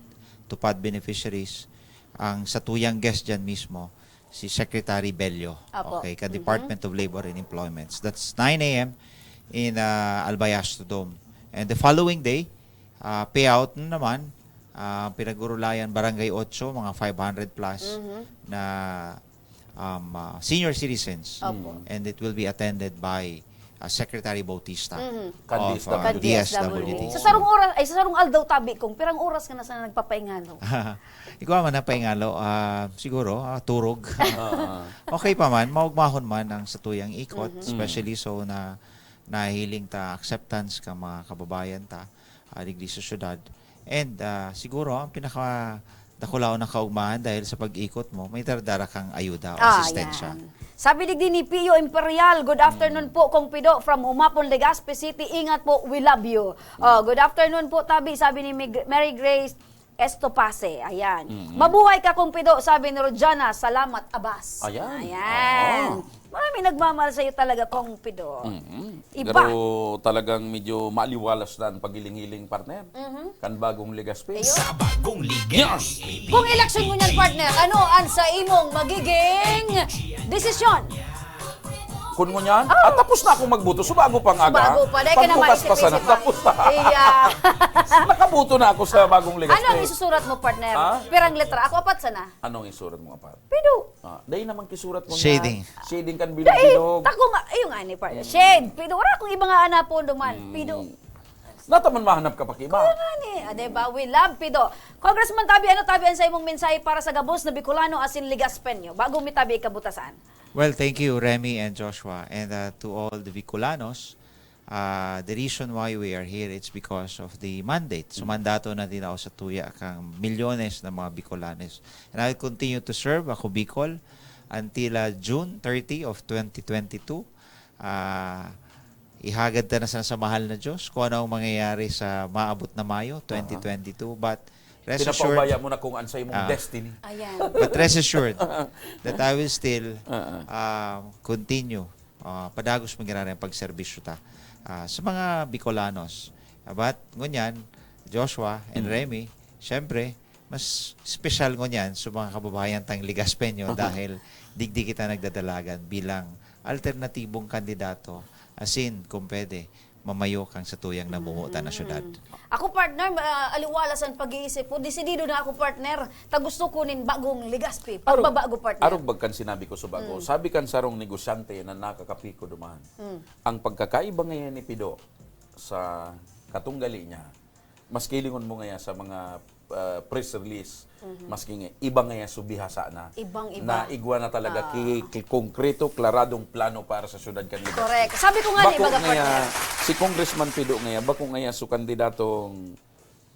TUPAD beneficiaries. Ang satuyang guest dyan mismo, si Secretary Bello. Apo. Okay, ka Mhm. Department of Labor and Employments. That's nine a m in, ah, Albayastro Dome. And the following day, ah, payout na naman, ah, pinag-urulayan, Barangay Ocho, mga five hundred plus Mhm. na, um, ah, senior citizens. Opo. And it will be attended by, ah, Secretary Bautista Mhm. Kan of, D S W D. ah, Kan D S W D. D S W D. Sa sarong oras, ay, sa sarong aldaw tabi kong, pirang oras ka na sana nagpapaingalo? Ikaw man ang paingalo, ah, siguro, ah, turog. Ah. Okay pa man, maugmahon man ang satuyang ikot, Mhm. especially so na nahiling ta acceptance ka mga kababayan ta, ah, digdi sa syudad. And, ah, siguro, ang pinaka dakulaon na kaugmahan dahil sa pag-ikot mo, may dara-dara kang ayuda o Ah, asistensya. yan. Sabi digdi ni Pio Imperial, "Good afternoon Mm. po, Kong Pido, from Humapon, Legazpi City. Ingat po, we love you." Oh, Mm. good afternoon po, tabi, sabi ni Mig-, Mary Grace Estopase. Ayan. Mm. "Mabuhay ka, Kong Pido," sabi ni Rojana. "Salamat, Abas." Ayan. Ayan. Oo. Marami nagmamahal sa'yo talaga, Kong Pido. Mm. Iba. Pero talagang medyo maaliwalas na ang paghiling-hiling, partner. Mhm. Kan Bagong Legazpi. Ayun. Sa Bagong Legazpi. Yes. Kung eleksyon ngunyan, partner, ano ang sa imong magiging desisyon? Kun ngunyan? Oh. Ah, tapos na akong magboto. So, bago pang aga. Bago pa. Dahil ka na Pagbukas pa sana. maisip-isip pa. Tapos na. Iya. Nakaboto na ako sa Bagong Legazpi. Ano ang isusurat mo, partner? Ha? Pirang letra? Ako, apat sana. Anong isurat mo, apat? Pido. Ah, dai naman kisurat mo Shading. nga. Shading kan Dai, bilog-bilog. tako nga, ayun nga ni, partner. Mm. Shade, Pido. Wala akong iba nga anapon duman. Mm. Pido. Nataman mahanap ka pa kiba. Kaya nga ni, ah, di ba? We love Pido. Congressman Tabi, ano tabi ang sa imong mensahe para sa gabos na Bicolano asin Legaspeño? Bago mi tabi kabutasan. Well, thank you, Remy and Joshua, and, uh, to all the Bicolanos. Uh, the reason why we are here, it's because of the mandate. So, Mm. mandato na tinao sa tuya kang milyones na mga Bicolanos. And I will continue to serve, Ako Bicol, until, uh, June thirty of twenty twenty-two. Ah, ihagad ta na sana sa mahal na Diyos kung ano ang mangyayari sa maabot na Mayo Aha. twenty twenty-two. But rest assured, Pinapaubaya mo na kung ano sa imong Ah. destiny. Ayan. But rest assured that I will still, Ah. ah, continue, ah, padagos mangyayari ang pagserbisyo ta, ah, sa mga Bicolanos. But ngunyan, Joshua and Mm. Remy, syempre, mas espesyal ngunyan sa mga kababayan tang Legaspeño Aha. dahil digdi kita nagdadalagan bilang alternatibong kandidato, asin, kung pwede, mamayo kang satuyang namumutan na syudad. Mm. Ako, partner, ma-, aliwalas ang pag-iisip ko. Desidido na ako, partner. Ta gusto ko nin bagong Legazpi. Arog, Pagbabago, partner. arog bag kan sinabi ko sa bago. Mm. Sabi kan sarong negosyante na nakakapi ko duman, Mm. ang pagkakaiba ngayon ni Pido sa katunggali niya, maski lingon mo ngaya sa mga, ah, press release, Mhm. maski nga, iba ngaya su bihasa na. Ibang-iba. Na igwa na talaga Ah. ki, ki konkreto, klaradong plano para sa syudad kan Legazpi. Correct. Sabi ko nga ni, Bako mga ngaya, partner. si Congressman Pido ngaya, bako ngaya su kandidatong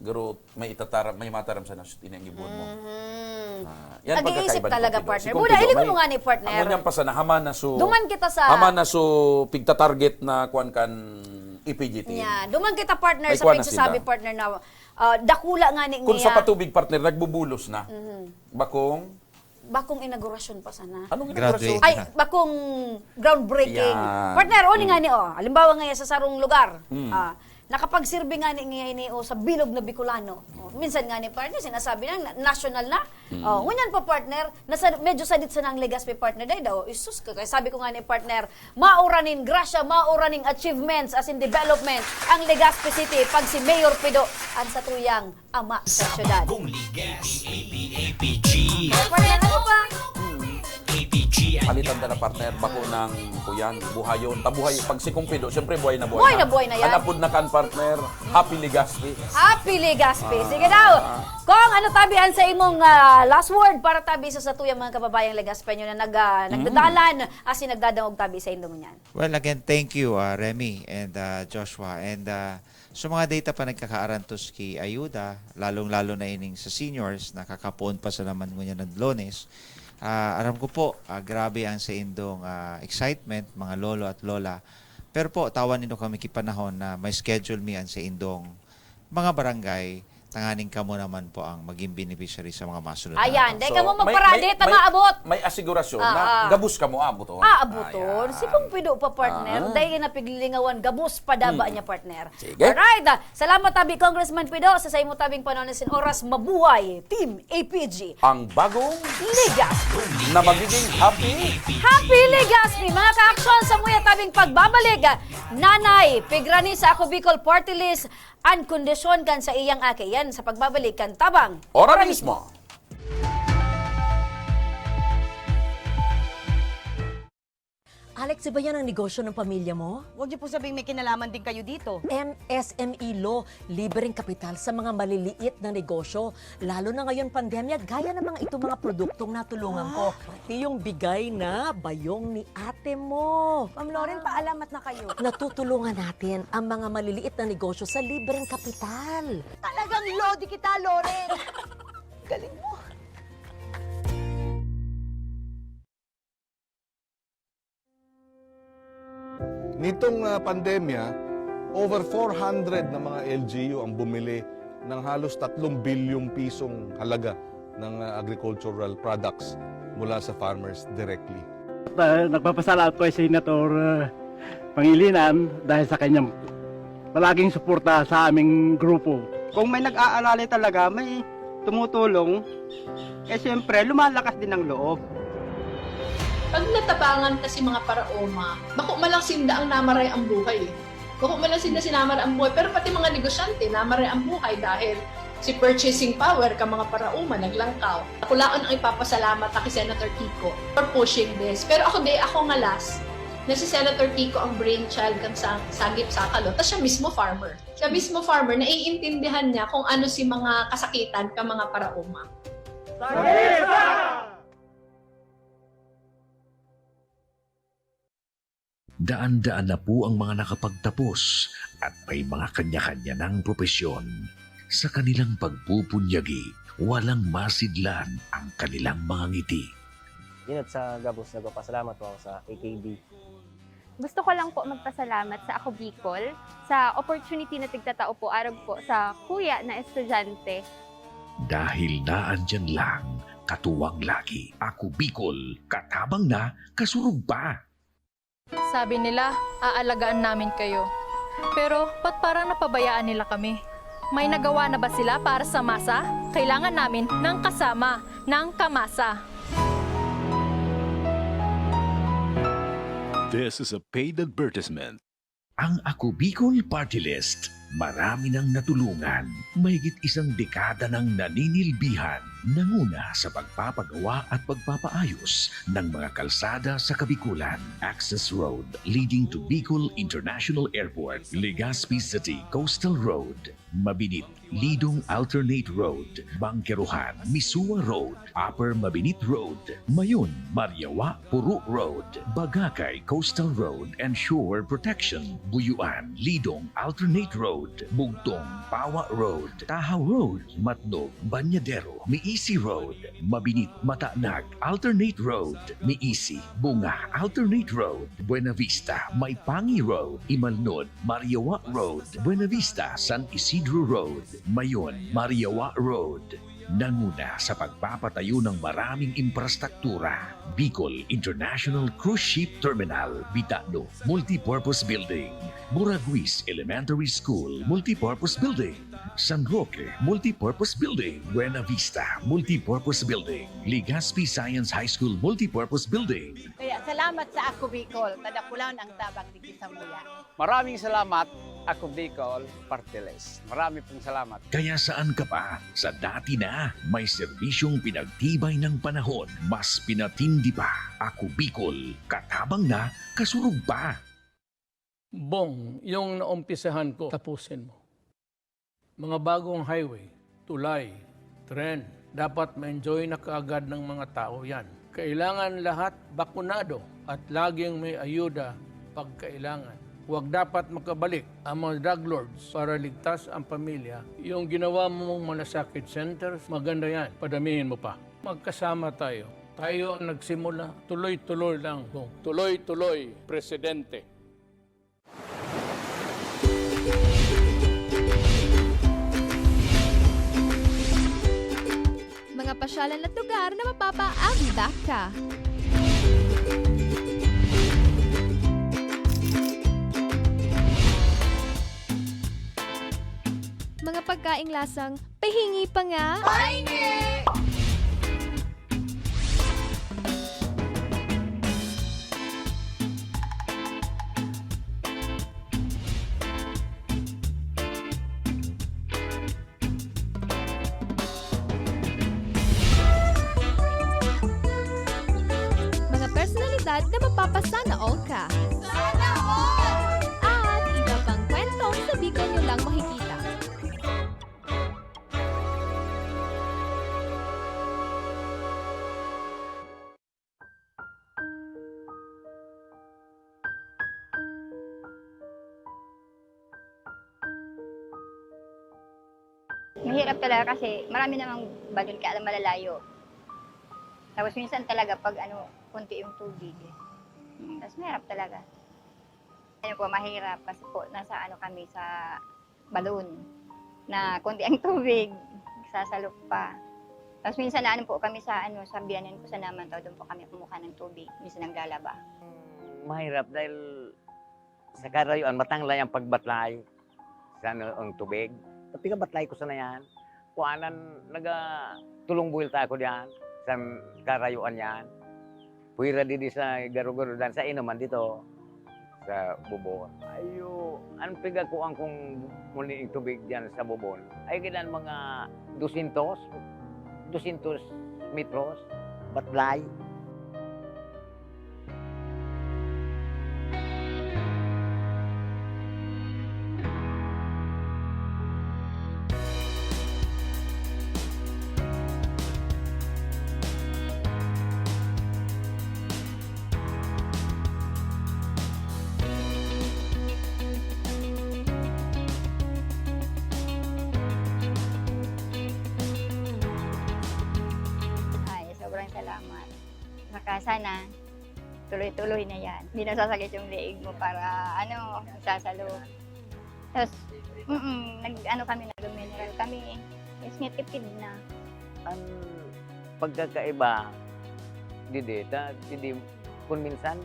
garo may itataram, may mataram sa nasut ini ang gibuon mo. Mhm. Ah, yan Nag-iisip pagkakaiba ni talaga, Pido. Si partner. Kong Buda, Pido, ilingon may mo nga ni, partner. Ang unyang pa sana, hama na su, Duman kita sa hama na su pigta-target na kuwan kan E P G T. Nya, duman kita, partner, May sa kuwan na pagsasabi, sila. partner, na, ah, dakula nga ni Kung sa niya. patubig, partner, nagbubulos na. Mhm. Bakong Bakong inaugurasyon pa sana. Anong Graduate inaugurasyon? Ay, na. bakong groundbreaking. Yan. Partner, o, ni Mm. nga ni, o, halimbawa nga sa sarong lugar, Mm. ah, nakapagsirbi nga ni, nga ni, o, sa bilog na Bicolano. O, minsan nga ni, partner, sinasabi na, na-, national na. Mm. O, ngunyan pa, partner, nasa, medyo sadit sana ang Legazpi, partner, dahil daw, isus ka, kaya sabi ko nga ni, partner, maura nin grasya, maura nin achievements, as in development, ang Legazpi City, pag si Mayor Pido, ang satuyang ama sa syudad. Bagong Legazpi, A P G. Partner, ano pa? Palitan ta na, partner, bako ng kuyan, buhayon. Tabuhay, pag si Kumpido, siyempre buhay na buhay Buhay na. na buhay na yan. An apod na kan, partner, Happy Legazpi. Happy Legazpi. Ah. Sige daw. Kung ano tabi an sa imong, ah, last word para tabi sa satuyang mga kababayang Legazpeño na nag, ah, Mm. nagdadalan, asin nagdadangog tabi sa indong niyan. Well, again, thank you, ah, Remy and, ah, Joshua. And, ah, sa mga data pa nagkakaarantos ki ayuda, lalong-lalo na ining sa seniors, nakakapoon pa sa laman ngunyan ng Lones. Ah, aram ko po, ah, grabe ang sa indong, ah, excitement, mga lolo at lola. Pero po, tawan nindo kami ki panahon na may schedule mi ang sa indong mga barangay, tanganing kamo naman po ang maging beneficiary sa mga masunod na Ayan, araw. dai So, kamo may, magparade, may, ta may, maabot. may asigurasyon Ah, na ah. gabos kamo abuton. Ah, abuton. Ayan. Si Pong Pido pa, partner. Ah. Dai na piglingawan, gabos pa daba Mm. niya, partner. Sige. Alright. Ah, salamat tabi, Congressman Pido, sa saimo tabing panahon asin oras. Mabuhay, Team A P G. Ang bagong Ligas. na magiging happy. Happy Ligas ni mga ka-aksyon sa muya tabing pagbabalik. Nanay, pigrani sa Ako Bicol Party List, an kondisyon kan sa iyang aki. Yan sa pagbabalik kan Tabang. Ora mismo. Alex, iba yan ang negosyo ng pamilya mo? Huwag niyo po sabihin may kinalaman din kayo dito. M S M E Law, libreng kapital sa mga maliliit na negosyo. Lalo na ngayon pandemya, gaya ng mga itong mga produktong natulungan ko. Ah. Pati yung bigay na bayong ni ate mo. Ma'am Loren, paalamat na kayo. Natutulungan natin ang mga maliliit na negosyo sa libreng kapital. Talagang lodi kita, Loren. Galing mo. Nitong, ah, pandemya, over four hundred na mga L G U ang bumili ng halos tatlong bilyong pisong halaga ng, ah, agricultural products mula sa farmers directly. Ah, nagpapasalamat po si Senator, ah, Pangilinan dahil sa kanyang palaging suporta sa aming grupo. Kung may nag-aalalay talaga, may tumutulong, eh, siyempre, lumalakas din ang loob. Pag natabangan ta si mga paraoma, bako man lang sinda ang namaray ang buhay, eh. Bako man lang sinda sinamaray ang buhay, pero pati mga negosyante, namaray ang buhay dahil si purchasing power kan mga paraoma naglangkaw. Dakulaon ang ipapasalamat ta ki Senator Kiko for pushing this. Pero ako, di ako ngalas na si Senator Kiko ang brainchild kan sa-, Sagip Sakalo, ta siya mismo farmer. Siya mismo farmer, naiintindihan niya kung ano si mga kasakitan kan mga paraoma. Daan-daan na po ang mga nakapagtapos at may mga kanya-kanya ng propesyon. Sa kanilang pagpupunyagi, walang masidlan ang kanilang mga ngiti. Inot sa gabos, nagpapasalamat po ako sa A K B. Gusto ko lang po magpasalamat sa Ako Bicol sa opportunity na tigtatao po arog po sa kuya na estudyante. Dahil naandyan lang, katuwang lagi. Ako Bicol, katabang na, kasurog pa. Sabi nila, aalagaan namin kayo. Pero ba't parang napabayaan nila kami? May nagawa na ba sila para sa masa? Kailangan namin ng kasama, ng kamasa. This is a paid advertisement. Ang Ako Bicol Party List, marami nang natulungan. Mahigit isang dekada nang naninilbihan, nanguna sa pagpapagawa at pagpapaayos ng mga kalsada sa Kabikulan. Access Road leading to Bicol International Airport, Legazpi City Coastal Road, Mabinit, Lidong Alternate Road, Bangkerohan, Misua Road, Upper Mabinit Road, Mayon, Mariawa, Puro Road, Bagakay, Coastal Road and Shore Protection, Buyuan, Lidong Alternate Road, Bugtong, Pawa Road, Tahaw Road, Matnog, Bañadero, Miisi Road, Mabinit, Matanag, Alternate Road, Miisi, Bunga, Alternate Road, Buenavista, Maipangi Road, Imalnod, Mariawa Road, Buenavista, San Isidro Road, Mayon, Mariawa Road. Nanguna sa pagpapatayo ng maraming imprastruktura, Bicol International Cruise Ship Terminal, Bitano Multipurpose Building, Buraguis Elementary School Multipurpose Building, San Roque Multipurpose Building, Buena Vista Multipurpose Building, Legazpi Science High School Multipurpose Building. Kaya salamat sa Ako Bicol, kadakulan ang tabang digdi samuya. Maraming salamat Ako Bicol, Party List. Marami pong salamat. Kaya saan ka pa? Sa dati na, may serbisyong pinagtibay ng panahon, mas pinatindi pa. Ako Bicol, katabang na, kasurog pa. Bong, yung naumpisahan ko, tapusin mo. Mga bagong highway, tulay, tren, dapat ma-enjoy na kaagad ng mga tao yan. Kailangan lahat bakunado at laging may ayuda pag kailangan. Huwag dapat makabalik ang mga drug lords para ligtas ang pamilya. Yung ginawa mong malasakit centers, maganda yan. Padamihin mo pa. Magkasama tayo. Tayo ang nagsimula. Tuloy-tuloy lang, Bong. Tuloy-tuloy, Presidente. Mga pasyalan at lugar na mapapa-Avi back ka. Mga pagkaing lasang pahingi pa nga. Pahingi! Mga personalidad na mapapasana all ka. Sana all! At iba pang kwentong sa Bicol nyo lang makikita. Mahirap talaga kasi marami namang balon kaya lang malalayo. Tapos minsan talaga pag ano, konti yung tubig. Mm, tas mahirap talaga. Ano po, mahirap kasi po nasa ano kami, sa balon na konti ang tubig, sasalok pa. Tapos minsan naano po kami sa ano, sa biyanan ko sa Namantaw, doon po kami kumukuha ng tubig, minsan naglalaba. Mahirap dahil sa karayuan, matanglay ang pagbatlay sa ano, ang tubig. Pati ka batlay ko sana yan. Kuanan, naga tulong buwelta ako diyan, sa karayuan yan. Puwera didi sa Garugarudan, sa inuman dito, sa Bubon. Ayo, ang pigakuan kong muni tubig diyan sa Bubon, ay gidan mga dosyentos, dosyentos metros, batlay. Ay, sobrang salamat. Saka sana tuloy-tuloy na yan. Hindi nasasakit yung leeg mo para, ano, sasalo. Tapos, mm, nag-ano kami, nag-mineral kami. Yes nga, tipid na. Ang pagkakaiba, didi, ta, didi, kung minsan,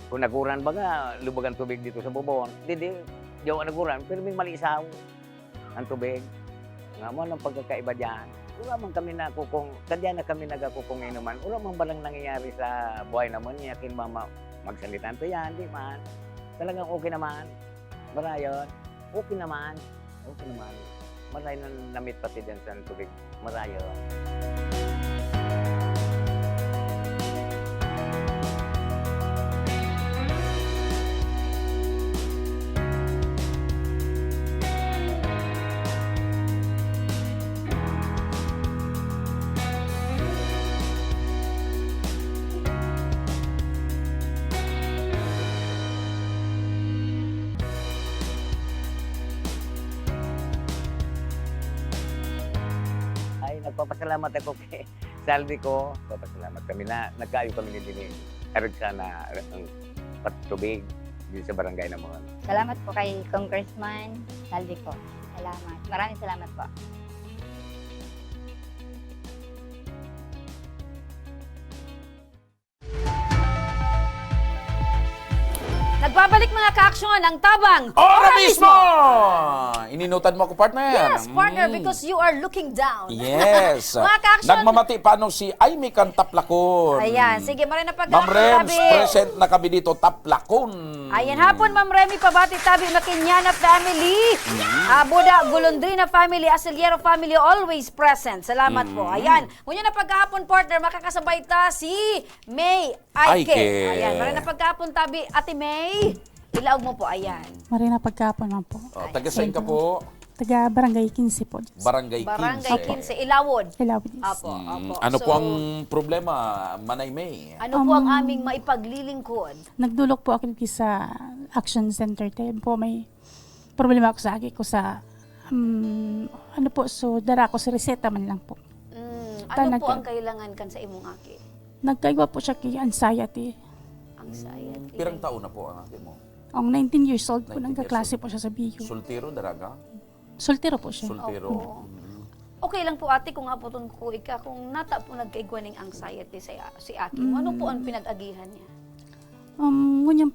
kung naguran baga, lubag ang tubig dito sa Bubon. Didi, di ako naguran, pero may malisaw ang tubig. Nga mo, anong pagkakaiba diyan? Wala man kami nakukong, kadya na kami nagakukong inuman. Wala man balang nangyayari sa buhay naman niya, kin mama, magsalitan to yan, di man. Talagang okay naman. Marayon. Okay naman. Okay naman. Maray na namit pati dyan sa tubig. Marayon. Ay, nagpapasalamat ako kay Saldi ko, nagpapasalamat kami na nagkaayo kami ni Dini. Arog sana ang patubig din sa barangay namon. Salamat po kay Congressman Saldi po. Salamat. Maraming salamat po. Nag- Pabalik, mga ka-aksyon, ang tabang. Ora mismo! Ininutan mo ako, partner. Yes, partner, Mm. because you are looking down. Yes. Mga ka-aksyon. Nagmamati pa nung si Aimee kan Taplacon. Ayan, sige, maray na pag-, Ma'am Rems, tabi. present na kami dito, Taplacon. Ayan, hapon, Ma'am Remy, pabati tabi, Makinyana family. Mm. Ah, Buda, Golondrina family, Asiliero family, always present. Salamat po. Mm. Ayan, ngunyan na paghapon, partner, makakasabay ta si May Aike. Aike. Ayan, maray na paghapon tabi, Ate May. Ilaog mo po, ayan. Maray na paghapon man po. Oh, taga saan ka po? Taga Barangay quince po. Barangay Barangay quince. quince, Ilawod. Ilawod, yes. Apo, Mm, apo. ano So, po ang problema, Manay May? Ano po ang Um, aming maipaglilingkod? Nagdulok po ako sa Action Center. Tayo po may problema ako sa aki ko sa, um, ano po, so dara ko sa reseta man lang po. Mm, ano Tanag po ka. ang kailangan kan sa imong aki? Nagkaigwa po siya ki anxiety. Anxiety. Pirang taon na po ang aki mo? Ang nineteen years old po, Nineteen years nagkaklase old. po siya sa biyo. Soltero, daraga? Soltero po siya. Soltero. Opo. Mm. Okay lang po, ate, kung apoton ko ika, kung nata po nagkaigwa ning anxiety sa, si aki mo, ano po ang Mm. pinag-agihan niya? Um, ngunyan,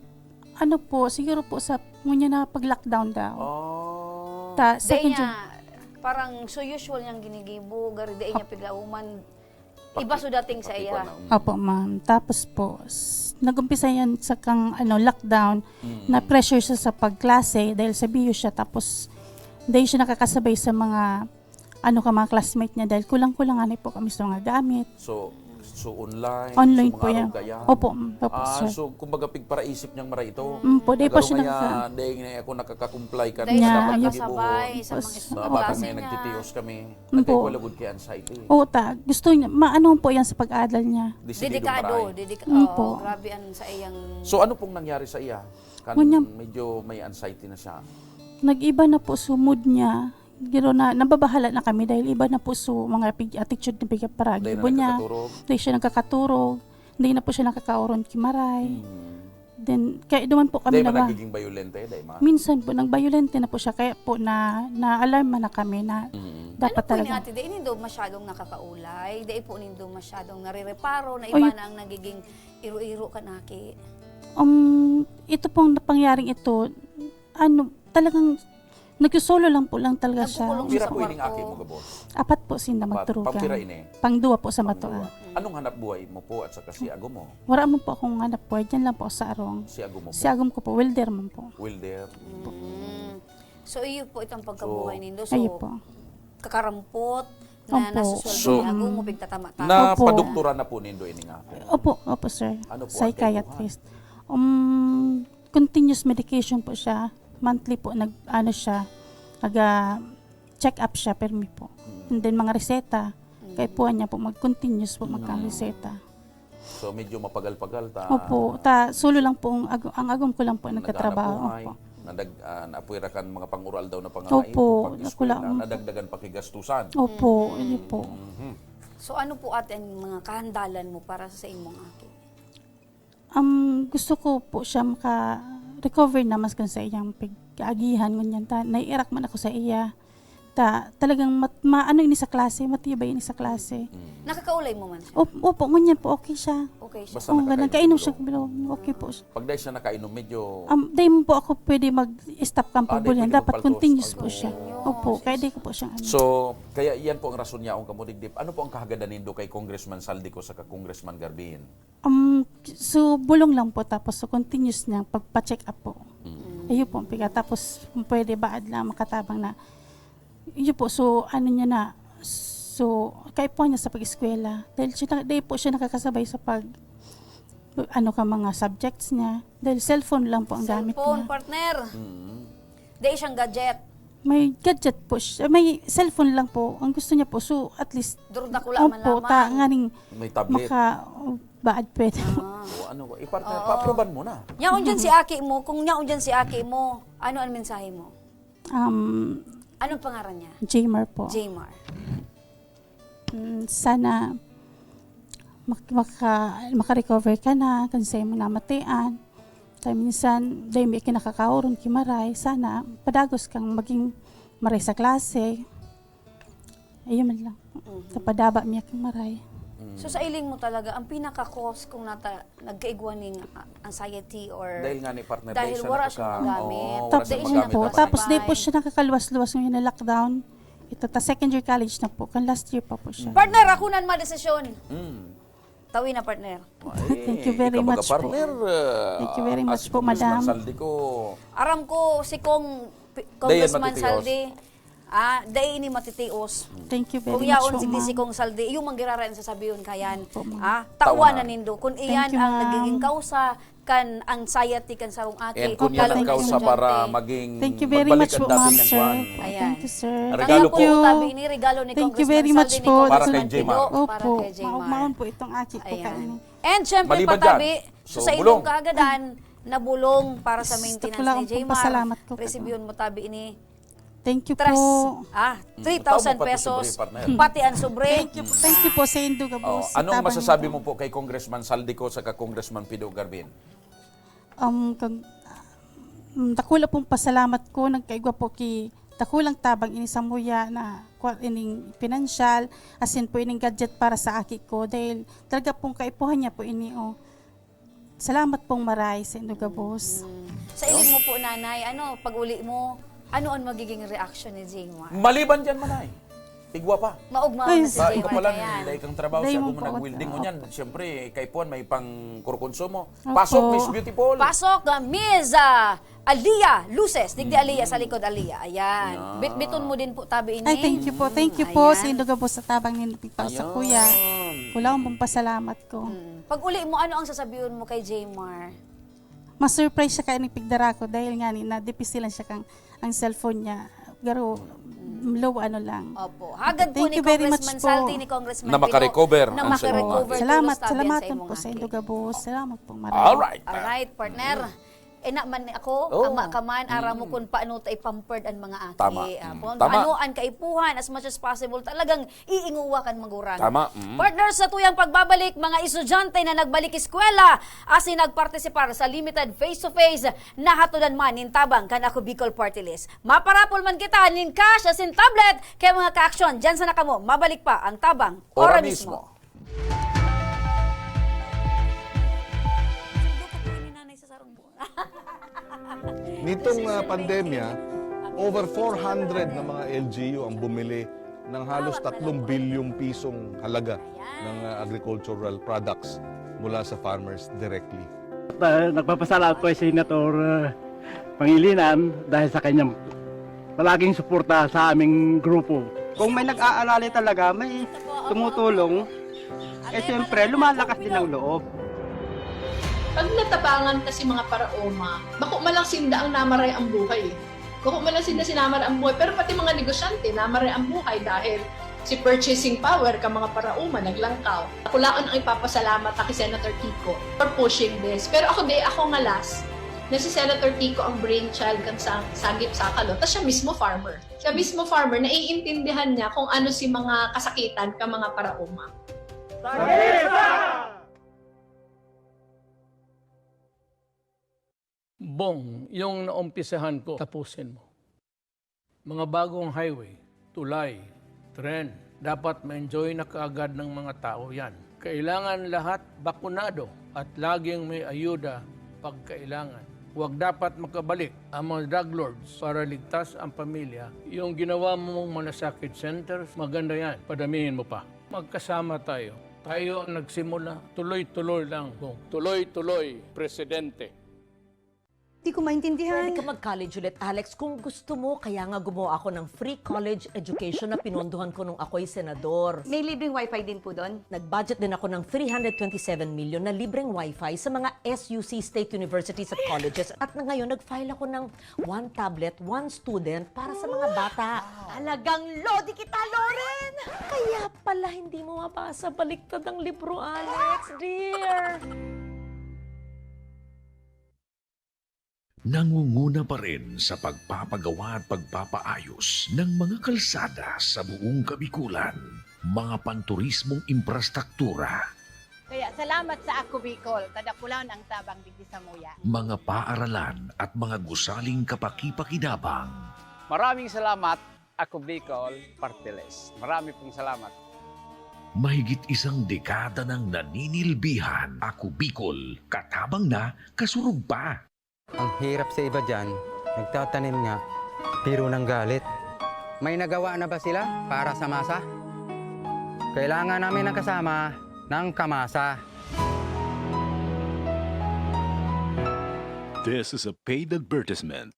ano po, siguro po sa, ngunyan na pag-lockdown daw. Oh. Ta, Dahil second niya, parang so usual niyang ginigibo, gari dai niya Op- piglauman, iba so dating sa iya. Pakikuan na, mm. Opo, ma'am. Tapos po, s-, nag-umpisa yan sa kang, ano, lockdown, Mm. na-pressure siya sa pagklase dahil sa biyo siya. Tapos, dahil siya nakakasabay sa mga, ano, ka mga classmate niya dahil kulang-kulang nga po kami sa mga gamit. So, so online, Online so po mga yan. araw kaya? Opo, mm, opo, Ah, sir. so, kumbaga, pigparaisip niyang maray ito. Mm po, di pa Nagaro siya kaya, nakaka- di na ako nakaka-comply kan Dahil Nya, sa siya dapat yes. nakasabay sa Tapos, mga estudyante Ba-, bata may niya. nagtitios kami. Mm po. Nagkaigwa lugod kay anxiety. Oo, ta. Gusto niya, maano po yan sa pag-adal niya. Desidido Dedikado, maray. dedika-, Mm oo, po. grabe ang sa iyang So, ano pong nangyari sa iya? Kan Ngunyan, medyo may anxiety na siya. nag-iba na po so mood niya. Giro na, nababahala na kami dahil iba na po so mga pig-, attitude na pigparagibo Dahil na niya. nagkakaturog. Dahil siya nagkakaturog. Hindi na po siya nakakaoron ki maray. Hmm. Then, kaya duman po kami Dahil ba nawa- nagiging bayolente? Dahil ma- Minsan po, nagbayolente na po siya. Kaya po na, na-alarma na kami na Mm. dapat Ano po talaga. ni ate, dai nindo masyadong nakakaulay? Dai po nindo masyadong nare-reparo na Oy. iba na ang nagiging iro-iro kan aki? Um, ito pong napangyaring ito, ano, talagang nagsusolo lang po lang talaga siya. Nagkukulong siya Pira sa po ining kwarto. aki mo gabos? Apat po sinda Apat. magturugan. Pangpira ini? Pangduwa po sa Pangduwa. matuan. Anong hanap buhay mo po at saka si ago mo? Wala man po akong hanap buhay. Diyan lang po sa arong. Si ago mo po? Si agom ko po, welder man po. Welder. Mm. So, iyo po itong pagkabuhay So, nindo. So, Ayun po. kakarampot na Opo. nasusweldo So, ni agom mo, pigtatama-tama. na Opo. padoktoran na po nindo ini nga ako? Opo, opo, sir. Ano po ang Psychiatrist. kaipuhan? Um, continuous medication po siya. Monthly po, nag, ano siya, nag, ah, check up siya, permi po. Mm. And then, mga reseta. Mm. Kaipuhan niya po, mag-continuous po Mm. magkareseta. So, medyo mapagal-pagal ta. Opo, ta, solo lang po ang ag-, ang agom ko lang po Naghanap nagtatrabaho. buhay, Opo. nadag-, ah, naapwera kan mga pang-oral daw na pangangaipo, Opo, pag-eskwela, nakula-, opo. nadagdagan pa ki gastusan. Opo, Mm. yun po. Mhm. So, ano po, ate, ang mga kahandalan mo para sa imong aki? Um, gusto ko po siya maka-recover na mas kan sa iyang pag-aagihan, ngunyan ta, naiirak man ako sa iya. Ta, talagang mat-, maano ini sa klase, matibay ini sa klase. Mm. Nakakaulay mo man siya? Op-, opo, ngunyan po, okay siya. Okay siya. Basta Oo, ganun. nakakainom Kainom siya, siya. pero okay po siya. Pag dahil siya nakainom, medyo Um, dahil mo po ako pwede mag-stop kang Ah, dahil pagbulihan. pwede Dapat magpaltos. continuous po Ay, siya. oo. Opo, Yes. kaya di ko po siya ano. So, kaya iyan po ang rason niya, ang kamudigdip. Ano po ang kahagadan nindo kay Congressman Zaldy Co saka Congressman Garbin? Um, so, bulong lang po, tapos so continuous niya pagpa-check up po. Mm. Ayun po, ang piga. Tapos, kung pwede, baad lang makatabang na. Yun po, so, ano niya na, so, kaipuhan niya sa pag-eskwela. Dahil siya, di po siya nakakasabay sa pag, ano ka, mga subjects niya. Dahil cellphone lang po ang gamit Cellphone, niya. partner. Mm. Dai siyang gadget. May gadget po siya. May cellphone lang po. Ang gusto niya po, so at least, Duro dakula man opo, ta, lamang. nganing May tablet. maka, baad pwede. Ah. O, ano ko? Ipartner, Oo. paproban mo na. Yaon dyan si aki mo. Kung yaon dyan si aki mo, ano ang mensahe mo? Um, Anong pangaran niya? Jamer po. Jamer. Mm, sana mak-, maka-, maka-recover ka na kan sa imong namatian. Kaya minsan, dahil may kinakakaoron ki maray, sana padagos kang maging maray sa klase. Ayun man lang. Mhm. Kapadaba niya kang maray. So, sa iling mo talaga, ang pinaka-cause kung nata-, nagkaigwa ning, ah, anxiety or Dahil nga ni partner, dahil dahil siya wala nakaka-, siyang magamit. oo, wala Tapos siyang dahil magamit po, na tapos di po pangangailangan. Siya nakakaluwas-luwas ngayon na lockdown. Ito, ta second year college na po. Kan last year pa po siya. Partner, ako na ang madesisyon. Mm. Tawi na, partner. Ay, Thank you very ikaw baga, much po. Partner, ah, Thank you very much as po, Congressman madam. Saldi ko. Aram ko, si Kong Pi-, Dai yan Congressman matitios. Saldi, ah, dai ini matitios. Thank you very Kung much yaon po, si ma'am. Si Kong Saldi, yung manggiraran sa sabiyon kayan. Opo, ma'am. Ah, Taon tawa na. Na nindo. Kung Thank iyan you, ang ma'am. Nagiging kausa, kan anxiety, kan sarong aki, And kung yan ang lalo na kausa estudyante. Para maging Thank you very magbalik much ang po, dati ma'am, niyang sir. Kwan. Ayan. Thank you, sir. Regalo Thank po. You. Tabi ini, regalo ni Thank you Congressman very much Saldi ni po. Congressman Para kay Jmar. Pido, para Opo, kay Jmar. Maugmaon po itong aki ko Ayan. Kaini. And syempre, Maliban pagtabi, dyan, so, so, sa bulong. Inyong kaagadan, na bulong para sa Gusto maintenance ko lang ni pong Jmar, pasalamat ko, resibihon mo tabi ini. Thank you Tres, po. Ah, Mm, three thousand tao mo pati pesos, sobre, partner. Pati ang sobre. Thank you po. Thank you po sa Indo Gabos, Oh, sa anong tabang masasabi nito. Mo po kay Congressman Saldi ko saka Congressman Pido Garbin? Um, kag-, um, dakula pong pasalamat ko, nagkaigwa po ki dakulang tabang ini sa muya na kwa-, ining pinansyal, asin po ining gadget para sa aki ko, dahil talaga pong kaipuhan niya po ini, oh. Salamat pong maray sa Indo Gabos. Mm. Sa iling mo po, Nanay, ano, pag-uli mo, ano ang magiging reaksyon ni Jmar? Maliban dyan, Manay. Igwa pa. Maugma Ay, na si Sa Jmar ikaw pala, kayan. Dahil kang trabaho, Dahil siya mo kung po, nag-welding mo opo. Niyan, siyempre, kaipuhan, may pang-kurkonsumo. Opo. Pasok, Miss Beautiful. Pasok, uh, Miss, uh, Aliyah Luces. Digdi Mm. Aliyah, sa likod Aliyah. Ayan. Ayan. Bitbiton mo din po, tabi ini. Ay, thank you po. Thank you po Ayan. Sa Indo Gabos sa tabang nin pigpasa, Ayan. Kuya. Wala akong pong pasalamat ko. Mm. Pag uli mo, ano ang sasabihin mo kay Jmar? Ma-surprise siya kaya nagpigdara ko dahil nga ni, na-deficit lang siya kang, ang cellphone niya. Garo, low ano lang. Opo. Hagad po Thank ni you very much Congressman po. Saldi, ni Congressman Na Pino, makarecover na ang cellphone. Makarecover Salamat, tolos tabi salamat sa imong po sa aki. Indo Gabos. Salamat po, marami. Alright. Alright, partner. Eh, na man ako, Oo. Ama ka man, aram mo Mm. kung paano ta i-pampered ang mga aki. Tama. Ah, Mm. Kung Tama. Ano ang kaipuhan, as much as possible, talagang iinguwa kan magurang. Tama. Mm. Partner, sa tuyang pagbabalik, mga estudyante na nagbalik eskwela, asin nagpartisipar sa limited face-to-face, nahatodan man nin tabang kan Ako Bicol Party List. Maparapol man kita nin cash asin tablet, kaya mga ka-aksyon, dyan sana kamo, mabalik pa ang tabang. Ora Ora mismo. Mismo. Sundo ko po ni Nanay sa sarong buwan. Nitong, ah, pandemya, over four hundred na mga L G U ang bumili ng halos tatlong bilyong pisong halaga ng, ah, agricultural products mula sa farmers directly. Ah, nagpapasalamat po si Senator, ah, Pangilinan dahil sa kanyang palaging suporta sa aming grupo. Kung may nag-aalala talaga, may tumutulong, eh, siyempre, lumalakas din ang loob. Pag natabangan kasi mga paraoma, bako man lang sinda ang namaray ang buhay eh. Bako man lang sinda sinamaray ang buhay, pero pati mga negosyante, namaray ang buhay dahil si purchasing power ka mga paraoma naglangkaw. Kulaon ang ipapasalamat ta ki Senator Kiko for pushing this. Pero ako di, ako nga last, na si Senator Kiko ang brainchild kan sa-, Sagip Sakalo, ta siya mismo farmer. Siya mismo farmer, naiintindihan niya kung ano si mga kasakitan ka mga paraoma. Bong, yung naumpisahan ko, tapusin mo. Mga bagong highway, tulay, tren, dapat ma-enjoy na kaagad ng mga tao yan. Kailangan lahat bakunado at laging may ayuda pag kailangan. Huwag dapat makabalik ang mga drug lords para ligtas ang pamilya. Yung ginawa mong malasakit centers, maganda yan. Padamihin mo pa. Magkasama tayo. Tayo ang nagsimula. Tuloy-tuloy lang, Bong. Tuloy-tuloy, Presidente. Di ko maintindihan. Pwede ka mag-college ulit, Alex, kung gusto mo. Kaya nga gumawa ako ng free college education na pinondohan ko nung ako'y senador. May libreng wifi din po doon? Nag-budget din ako ng three hundred twenty-seven million na libreng wifi sa mga S U C state universities at colleges. At na ngayon, nag-file ako ng one tablet, one student para sa mga bata. Talagang lodi kita, Loren! Kaya pala hindi mo mabasa, baliktad ang libro, Alex, dear. Nangunguna pa rin sa pagpapagawa at pagpapaayos ng mga kalsada sa buong Kabikulan, mga panturismong imprastruktura. Kaya salamat sa Ako Bicol, kadakulan ang tabang digdi sa muya. Mga paaralan at mga gusaling kapakipakinabang. Maraming salamat, Ako Bicol Party List. Marami pong salamat. Mahigit isang dekada nang naninilbihan, Ako Bicol, katabang na, kasurog pa. Ang hirap sa iba diyan, nagtatanim nga, pero nanggalit. May nagawa na ba sila para sa masa? Kailangan namin ng kasama ng kamasa. This is a paid advertisement.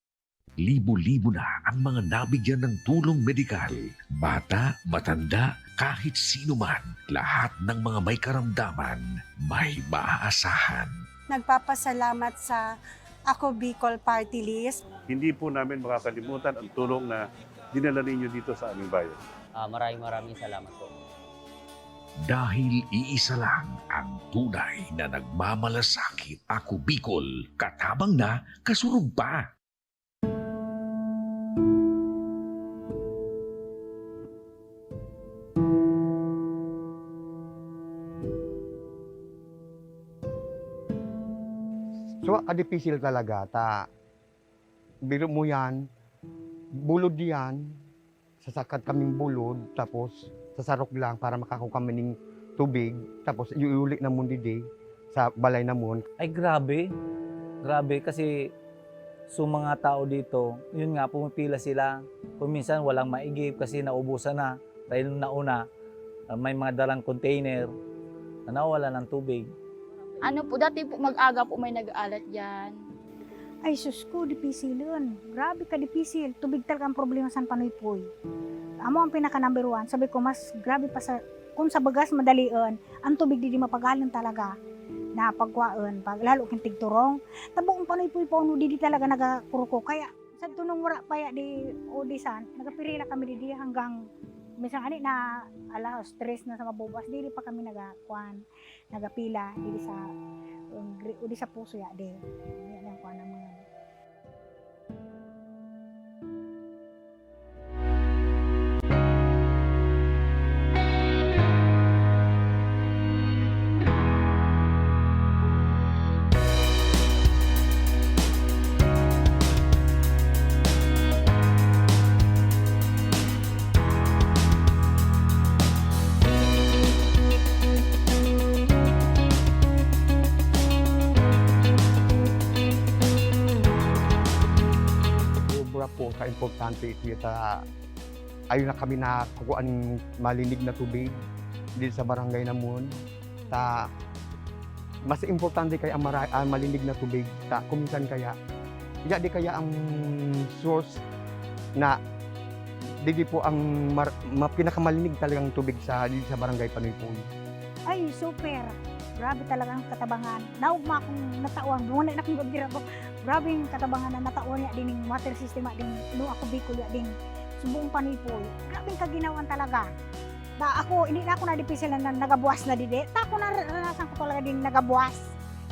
Libo-libo na ang mga nabigyan ng tulong medikal. Bata, matanda, kahit sino man, lahat ng mga may karamdaman, may maaasahan. Nagpapasalamat sa Ako Bicol Party List. Hindi po namin makakalimutan ang tulong na dinala ninyo dito sa aming bayan. Ah, maraming maraming salamat po. Dahil iisa lang ang tunay na nagmamalasakit, Ako Bicol, katabang na, kasurog pa. So, kadipisil talaga ta biro mo yan, bulod yan, sasakad kaming bulod, tapos sasarok lang para makakao kami ning tubig, tapos iuli namon didi sa balay namon. Ay, grabe. Grabe kasi so mga tao dito, yun nga, pumipila sila. Kung minsan walang maigib kasi naubusan na. Dahil nauna, ah, may mga dalang container na nawawalan ng tubig. Ano po, dati po mag-aga po may nag-aalat diyan. Ay sus ko, dipisilon. Grabe ka dipisil. Tubig talaga ang problema sa Panoypoy. Amo ang pinaka number one. Sabi ko, mas grabe pa sa, kung sa bagas madalion, ang tubig didi mapagalon talaga na pagkuhaon, pag, lalo kung tigturong. Tabuong Panoypoy po, ano, didi talaga nagakuruko. Kaya, sa tunong wala pa ya di udisan, nagapirila kami didi hanggang minsan ani na alas tres na sa mabubuas, didi pa kami nagakuan, nagapila didi sa, um, gri-, o di sa puso ya di. Yan ang kuan ang mga Sobra po ka importante ito ta ayon na kami nakakukua ning malinig na tubig diri sa barangay namon. Ta mas importante kaya ang mara-, ang malinig na tubig ta kung minsan kaya, iya di kaya ang source na didi po ang mar-, ma-, pinakamalinig talagang tubig sa, didi sa barangay Panoypoy. Ay, super! Grabe talaga ang katabangan. Naugma akong natawan. Muna na akong gabira ko. Grabe yung katabangan na natawan niya din yung water system, din no ako Bicol, ya din sa buong Panoypoy. Grabe yung kaginawan talaga. Da ako, hindi na ako nadipisil na nagabuwas na didi. Ta ako naranasan ko talaga din nagabuwas.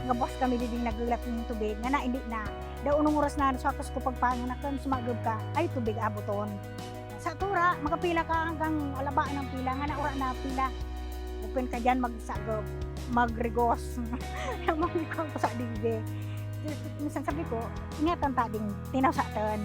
Nagabuwas kami didi, naglalat yung tubig. Nga na, hindi na. Da unong oras na, sa akas ko pagpanganak, sumagab ka, ay tubig aboton. Sa tura, makapila ka hanggang alaba ng pila, nga naura na pila. Open ka dyan, magsagop, magrigos. Ang mga ko sa digdi. Minsan sabi ko, ingatan ta ding tinaw sa atin.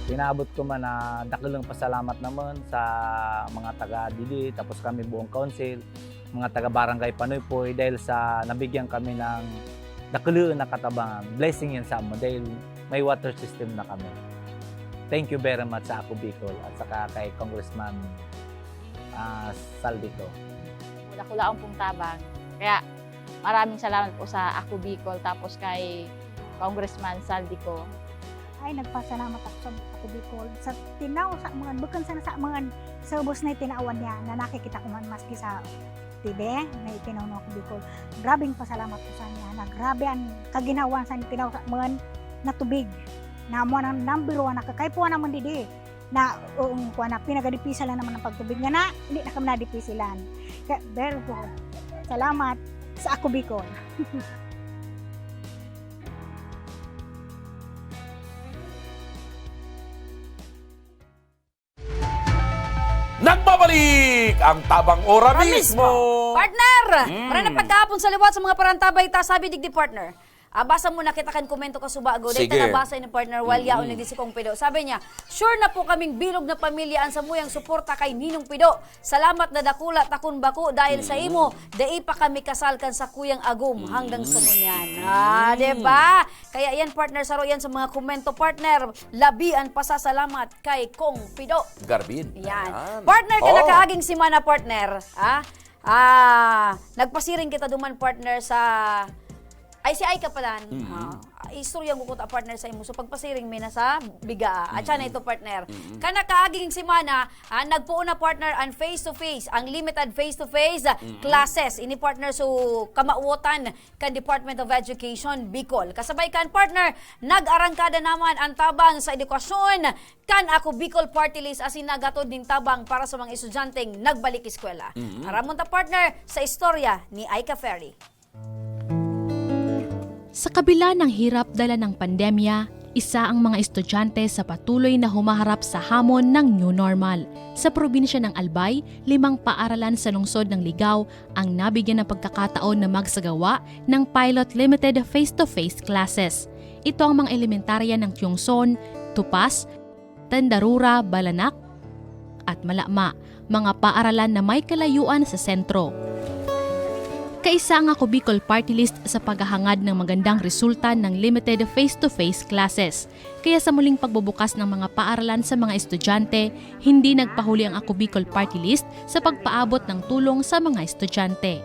Pinaabot ko man na dakulang pasalamat naman sa mga taga didi, tapos kami buong council, mga taga Barangay Panoypoy, dahil sa nabigyan kami ng dakulang na katabangan. Blessing yan sa amo dahil may water system na kami. Thank you very much sa Ako Bicol at saka kay Congressman, ah, Zaldy Co. Dakulaon pong tabang. Kaya maraming salamat po sa Ako Bicol, tapos kay Congressman Zaldy Co. Ay, nagpasalamat ako sa Ako Bicol. Sa tinaw sa mga, bukon sana sa mga sa ubos na itinawan niya na nakikita ko man maski sa T V, na itinaw na Ako Bicol. Grabing pasalamat ko sa niya na grabe ang kaginawan sa tinaw sa mga na tubig. Na mo ang number one na kakaipuhan naman didi. Na, oo, kuha na, pinagadipisalan naman ng pagtubig nga na, hindi na kami nadipisilan. Kaya, very good. Salamat. sa Ako Bicol. Nagbabalik ang Tabang Ora Ora mismo. mismo. Partner! Mm. Para na pagkahapon sa liwat sa mga parantabay ta, sabi digdi, partner. Ah, basa mo na kita kan komento ka subago. Dahil Sige. ta nabasa ni partner Walia Mm. o ni Disi Kong Pido. Sabi niya, "Sure na po kaming bilog na pamilya an samuyang suporta kay Ninong Pido. Salamat na dakula ta kun bako dahil sa imo, dai pa kami kasal kan sakuyang agom hanggang sa ngunyan." Ah, di ba? Kaya yan, partner, saro yan sa mga komento, partner. Labi an pasasalamat kay Kong Pido. Garbin. Yan. Ayan. Partner, ka Oh. nakaaging semana, partner. Ah, ah, nagpasiring kita duman, partner, sa... Ay, si Aika pala. Mm. Ah, istorya ko kuta, partner, sa imo. So, pagpasiring mi na sa Biga. At siya na ito, partner. Ka nakaaging semana, ah, nagpuon na, partner, ang face-to-face, ang limited face-to-face, ah, classes. Ini, partner, so kamawotan kan Department of Education, Bicol. Kasabay kan, partner, nag-arangkada naman ang tabang sa edukasyon kan Ako Bicol Party List asin naghatod nin tabang para sa mga estudyanteng nagbalik eskwela. Aramon ta, partner, sa istorya ni Aika Ferry. Sa kabila ng hirap dala ng pandemya, isa ang mga estudyante sa patuloy na humaharap sa hamon ng new normal. Sa probinsya ng Albay, limang paaralan sa lungsod ng Ligao ang nabigyan ng pagkakataon na magsagawa ng pilot limited face-to-face classes. Ito ang mga elementarya ng Tiongson, Tupas, Tandarura, Balanak, at Malama, mga paaralan na may kalayuan sa sentro. Kaisa ang Ako Bicol Party List sa paghahangad ng magandang resulta ng limited face-to-face classes. Kaya sa muling pagbubukas ng mga paaralan sa mga estudyante, hindi nagpahuli ang Ako Bicol Party List sa pagpaabot ng tulong sa mga estudyante.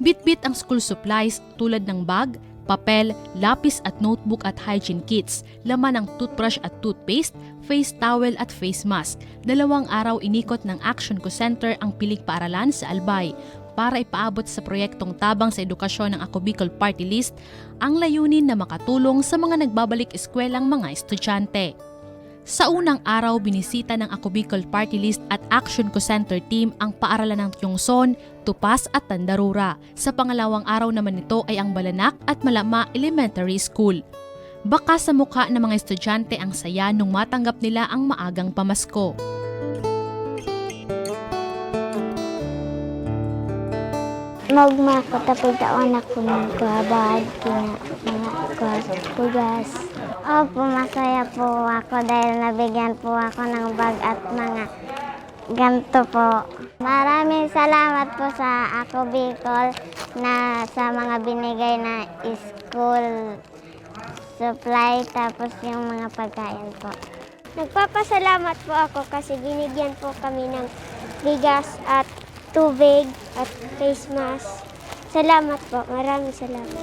Bitbit ang school supplies tulad ng bag, papel, lapis at notebook at hygiene kits, laman ng toothbrush at toothpaste, face towel at face mask. Dalawang araw inikot ng Action Co Center ang piling paaralan sa Albay para ipaabot sa proyektong tabang sa edukasyon ng Ako Bicol Party List ang layunin na makatulong sa mga nagbabalik eskwelang mga estudyante. Sa unang araw, binisita ng Ako Bicol Party List at Action Co Center Team ang paaralan ng Tiongson, Tupas at Tandarura. Sa pangalawang araw naman nito ay ang Balanak at Malama Elementary School. Bakas sa mukha ng mga estudyante ang saya nung matanggap nila ang maagang pamasko. Maugma ako, tapos taon ako nagkuhabad, kina, mga kuhas, kugas. Opo, masaya po ako dahil nabigyan po ako ng bag at mga ganto po. Maraming salamat po sa Ako Bicol na sa mga binigay na school supply, tapos yung mga pagkain po. Nagpapasalamat po ako kasi binigyan po kami ng bigas at tubig at face mask. Salamat po. Maraming salamat.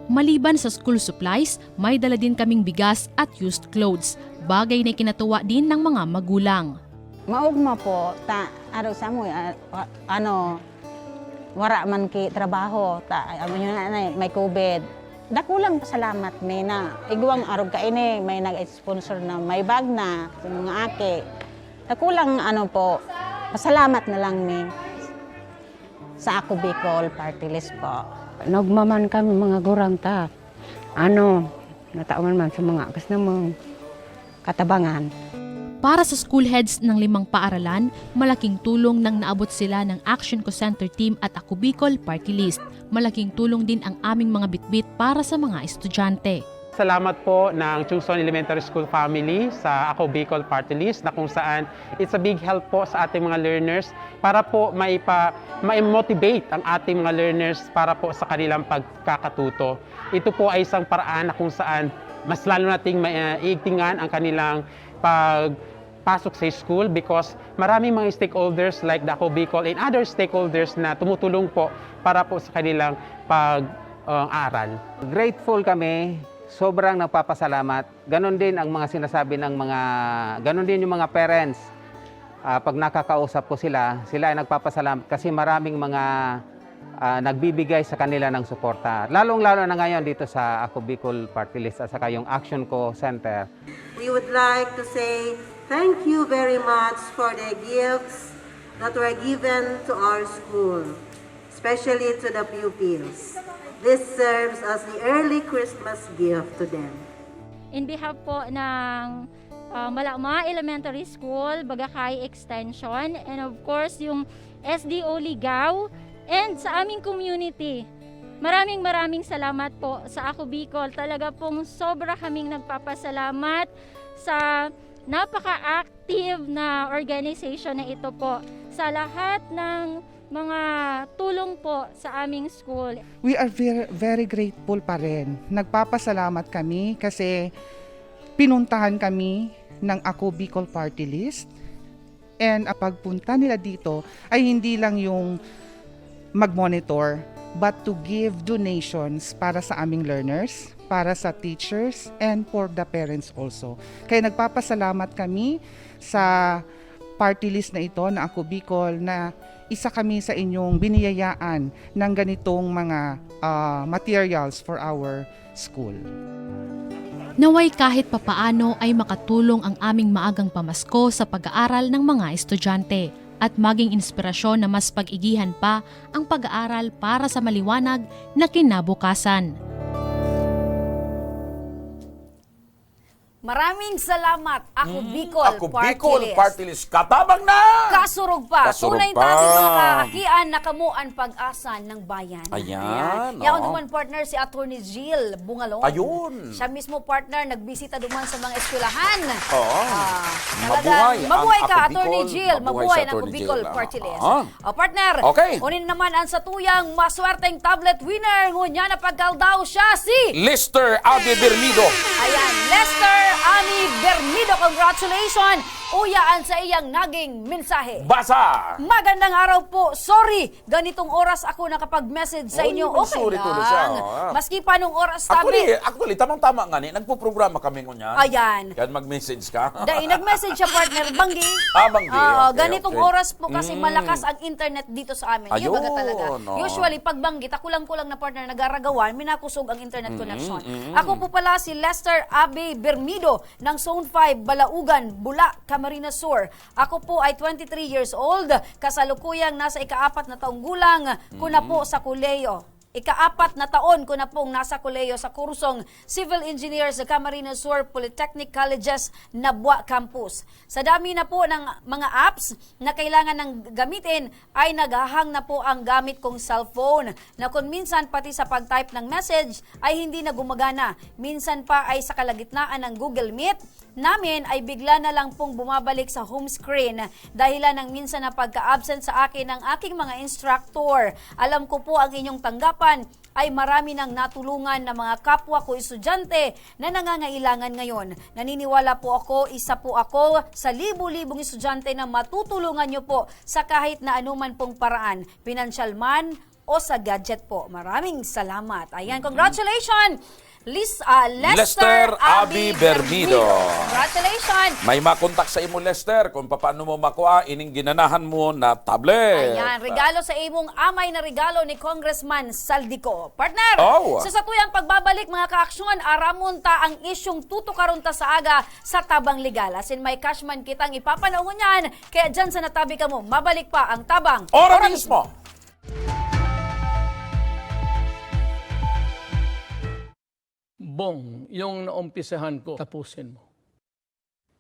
Maliban sa school supplies, may dala din kaming bigas at used clothes, bagay na ikinatuwa din ng mga magulang. Maugma po, ta, aro sa mo, ah, wa- ano, wara man ki trabaho, ta, ano yun na, na, may COVID. Dakulang pasalamat mi na igwang arog kaini, may nag-sponsor na may bag na sa mga aki. Dakulang ano po, pasalamat na lang mi sa Ako Bicol Party List po. Nagmaman kami mga gurang ta. Ano, nataon man sa mga akas namang katabangan. Para sa school heads ng limang paaralan, malaking tulong nang naabot sila ng Action Co Center Team at Ako Bicol Party List. Malaking tulong din ang aming mga bitbit para sa mga estudyante. Salamat po ng Chungson Elementary School family sa Ako Bicol Party List na kung saan it's a big help po sa ating mga learners para po maipa, ma-motivate ang ating mga learners para po sa kanilang pagkakatuto. Ito po ay isang paraan na kung saan mas lalo nating maiigtingan ang kanilang pagpasok sa school because maraming mga stakeholders like the Ako Bicol and other stakeholders na tumutulong po para po sa kanilang pag-aral. Grateful kami, sobrang nagpapasalamat. Ganon din ang mga sinasabi ng mga, ganon din yung mga parents. Ah, pag nakakausap ko sila, sila ay nagpapasalamat kasi maraming mga ah, nagbibigay sa kanila ng suporta, lalong-lalo na ngayon dito sa Ako Bicol Party List at saka yung Action Co Center. We would like to say thank you very much for the gifts that were given to our school, especially to the pupils. This serves as the early Christmas gift to them. In behalf po ng, ah, Malakma Elementary School, Bagakay Extension, and of course, yung S D O Ligao, and sa aming community. Maraming, maraming salamat po sa Ako Bicol. Talaga pong sobra kaming nagpapasalamat sa napaka-active na organization na ito po. Sa lahat ng mga tulong po sa aming school. We are ver-, very grateful pa rin. Nagpapasalamat kami kasi pinuntahan kami ng Ako Bicol Party List. And ang pagpunta nila dito ay hindi lang yung mag-monitor, but to give donations para sa aming learners, para sa teachers, and for the parents also. Kaya nagpapasalamat kami sa party list na ito na Ako Bicol, na isa kami sa inyong biniyayaan ng ganitong mga, ah, materials for our school. Naway kahit papaano ay makatulong ang aming maagang pamasko sa pag-aaral ng mga estudyante at maging inspirasyon na mas pag-igihan pa ang pag-aaral para sa maliwanag na kinabukasan. Maraming salamat, Ako Mm, Bicol Ako Party Bicol List. Party List. Katabang na! Kasurog pa. Kasurog Tunay pa. ta ating mga kaakian na kamo an pag-asa ng bayan. Ayan, Yaon oo. naman, partner, si Attorney Jill Bungalon. Ayun. Siya mismo, partner, nagbisita duman sa mga eskwelahan. Oo. Ah, Mabuhay talagang ang mabuhay ka, Ako Attorney Bicol. Jill. Mabuhay Mabuhay si ang Ako Attorney Bicol Jill. Party List. Ah. O, partner, Okay. Unin naman ang satuyang maswerteng tablet winner. Ngunyan na pagkaldaw siya si Lester Abe Bermido. Ayan, Lester Ami Bermido, congratulations! Uya an saiyang naging mensahe. Basa! Magandang araw po. Sorry, ganitong oras ako nakapag-message sa Oy, inyo. may Okay sorry lang. tuloy siya, oh, ah. Maski pa nung oras tabi. Actually, actually, tamang-tama nga ni, nagpo-programa kami ngunyan. Ayan. Kaya mag-message ka. Dahil nag-message siya, partner, banggi. Ah, banggi. Oo, Okay, ganitong okay. oras po kasi Mm. malakas ang internet dito sa amin. Yung baga talaga. Ayun, oo. Usually, pag banggi, ta kulang-kulang na, partner, nagaragawan, minakusog ang internet Mm, connection. mm. Ako po pala si Lester Abe Bermido ng Zone five, Balaugan, Bula, Camarines Sur. Ako po ay twenty-three years old, kasalukuyang nasa ikaapat na taong gulang ko na po sa kolehiyo. Ikaapat na taon ko na pong nasa kolehiyo sa kursong Civil Engineer sa Camarines Sur Polytechnic Colleges, Nabua Campus. Sa dami na po ng mga apps na kailangan nang gamitin, ay naghahang na po ang gamit kong cellphone, na kung minsan pati sa pag-type ng message ay hindi na gumagana. Minsan pa ay sa kalagitnaan ng Google Meet namin ay bigla na lang pong bumabalik sa home screen, dahilan ng minsan na pagka-absent sa akin ng aking mga instructor. Alam ko po ang inyong tanggapan ay marami nang natulungan na mga kapwa ko estudyante na nangangailangan ngayon. Naniniwala po ako, isa po ako sa libo-libong estudyante na matutulungan nyo po sa kahit na anuman pong paraan, pinansyal man o sa gadget po. Maraming salamat. Ayan, congratulations! Lis, ah, Lester, Lester Abe Bermido. Congratulations! May makontak sa imo, Lester, kung paano mo makuha ining ginanahan mo na tablet. Ayan, regalo sa imong amay na regalo ni Congressman Saldico. Partner, Oh. sa satuyang pagbabalik, mga kaaksyon, aramon ta ang isyung tutukaron ta sa aga sa Tabang Legal. Asin may cash man kitang ipapanao ngunyan, kaya dyan sa natabi kamo, mabalik pa ang Tabang. Ora mismo! Bong, yung naumpisahan ko, tapusin mo.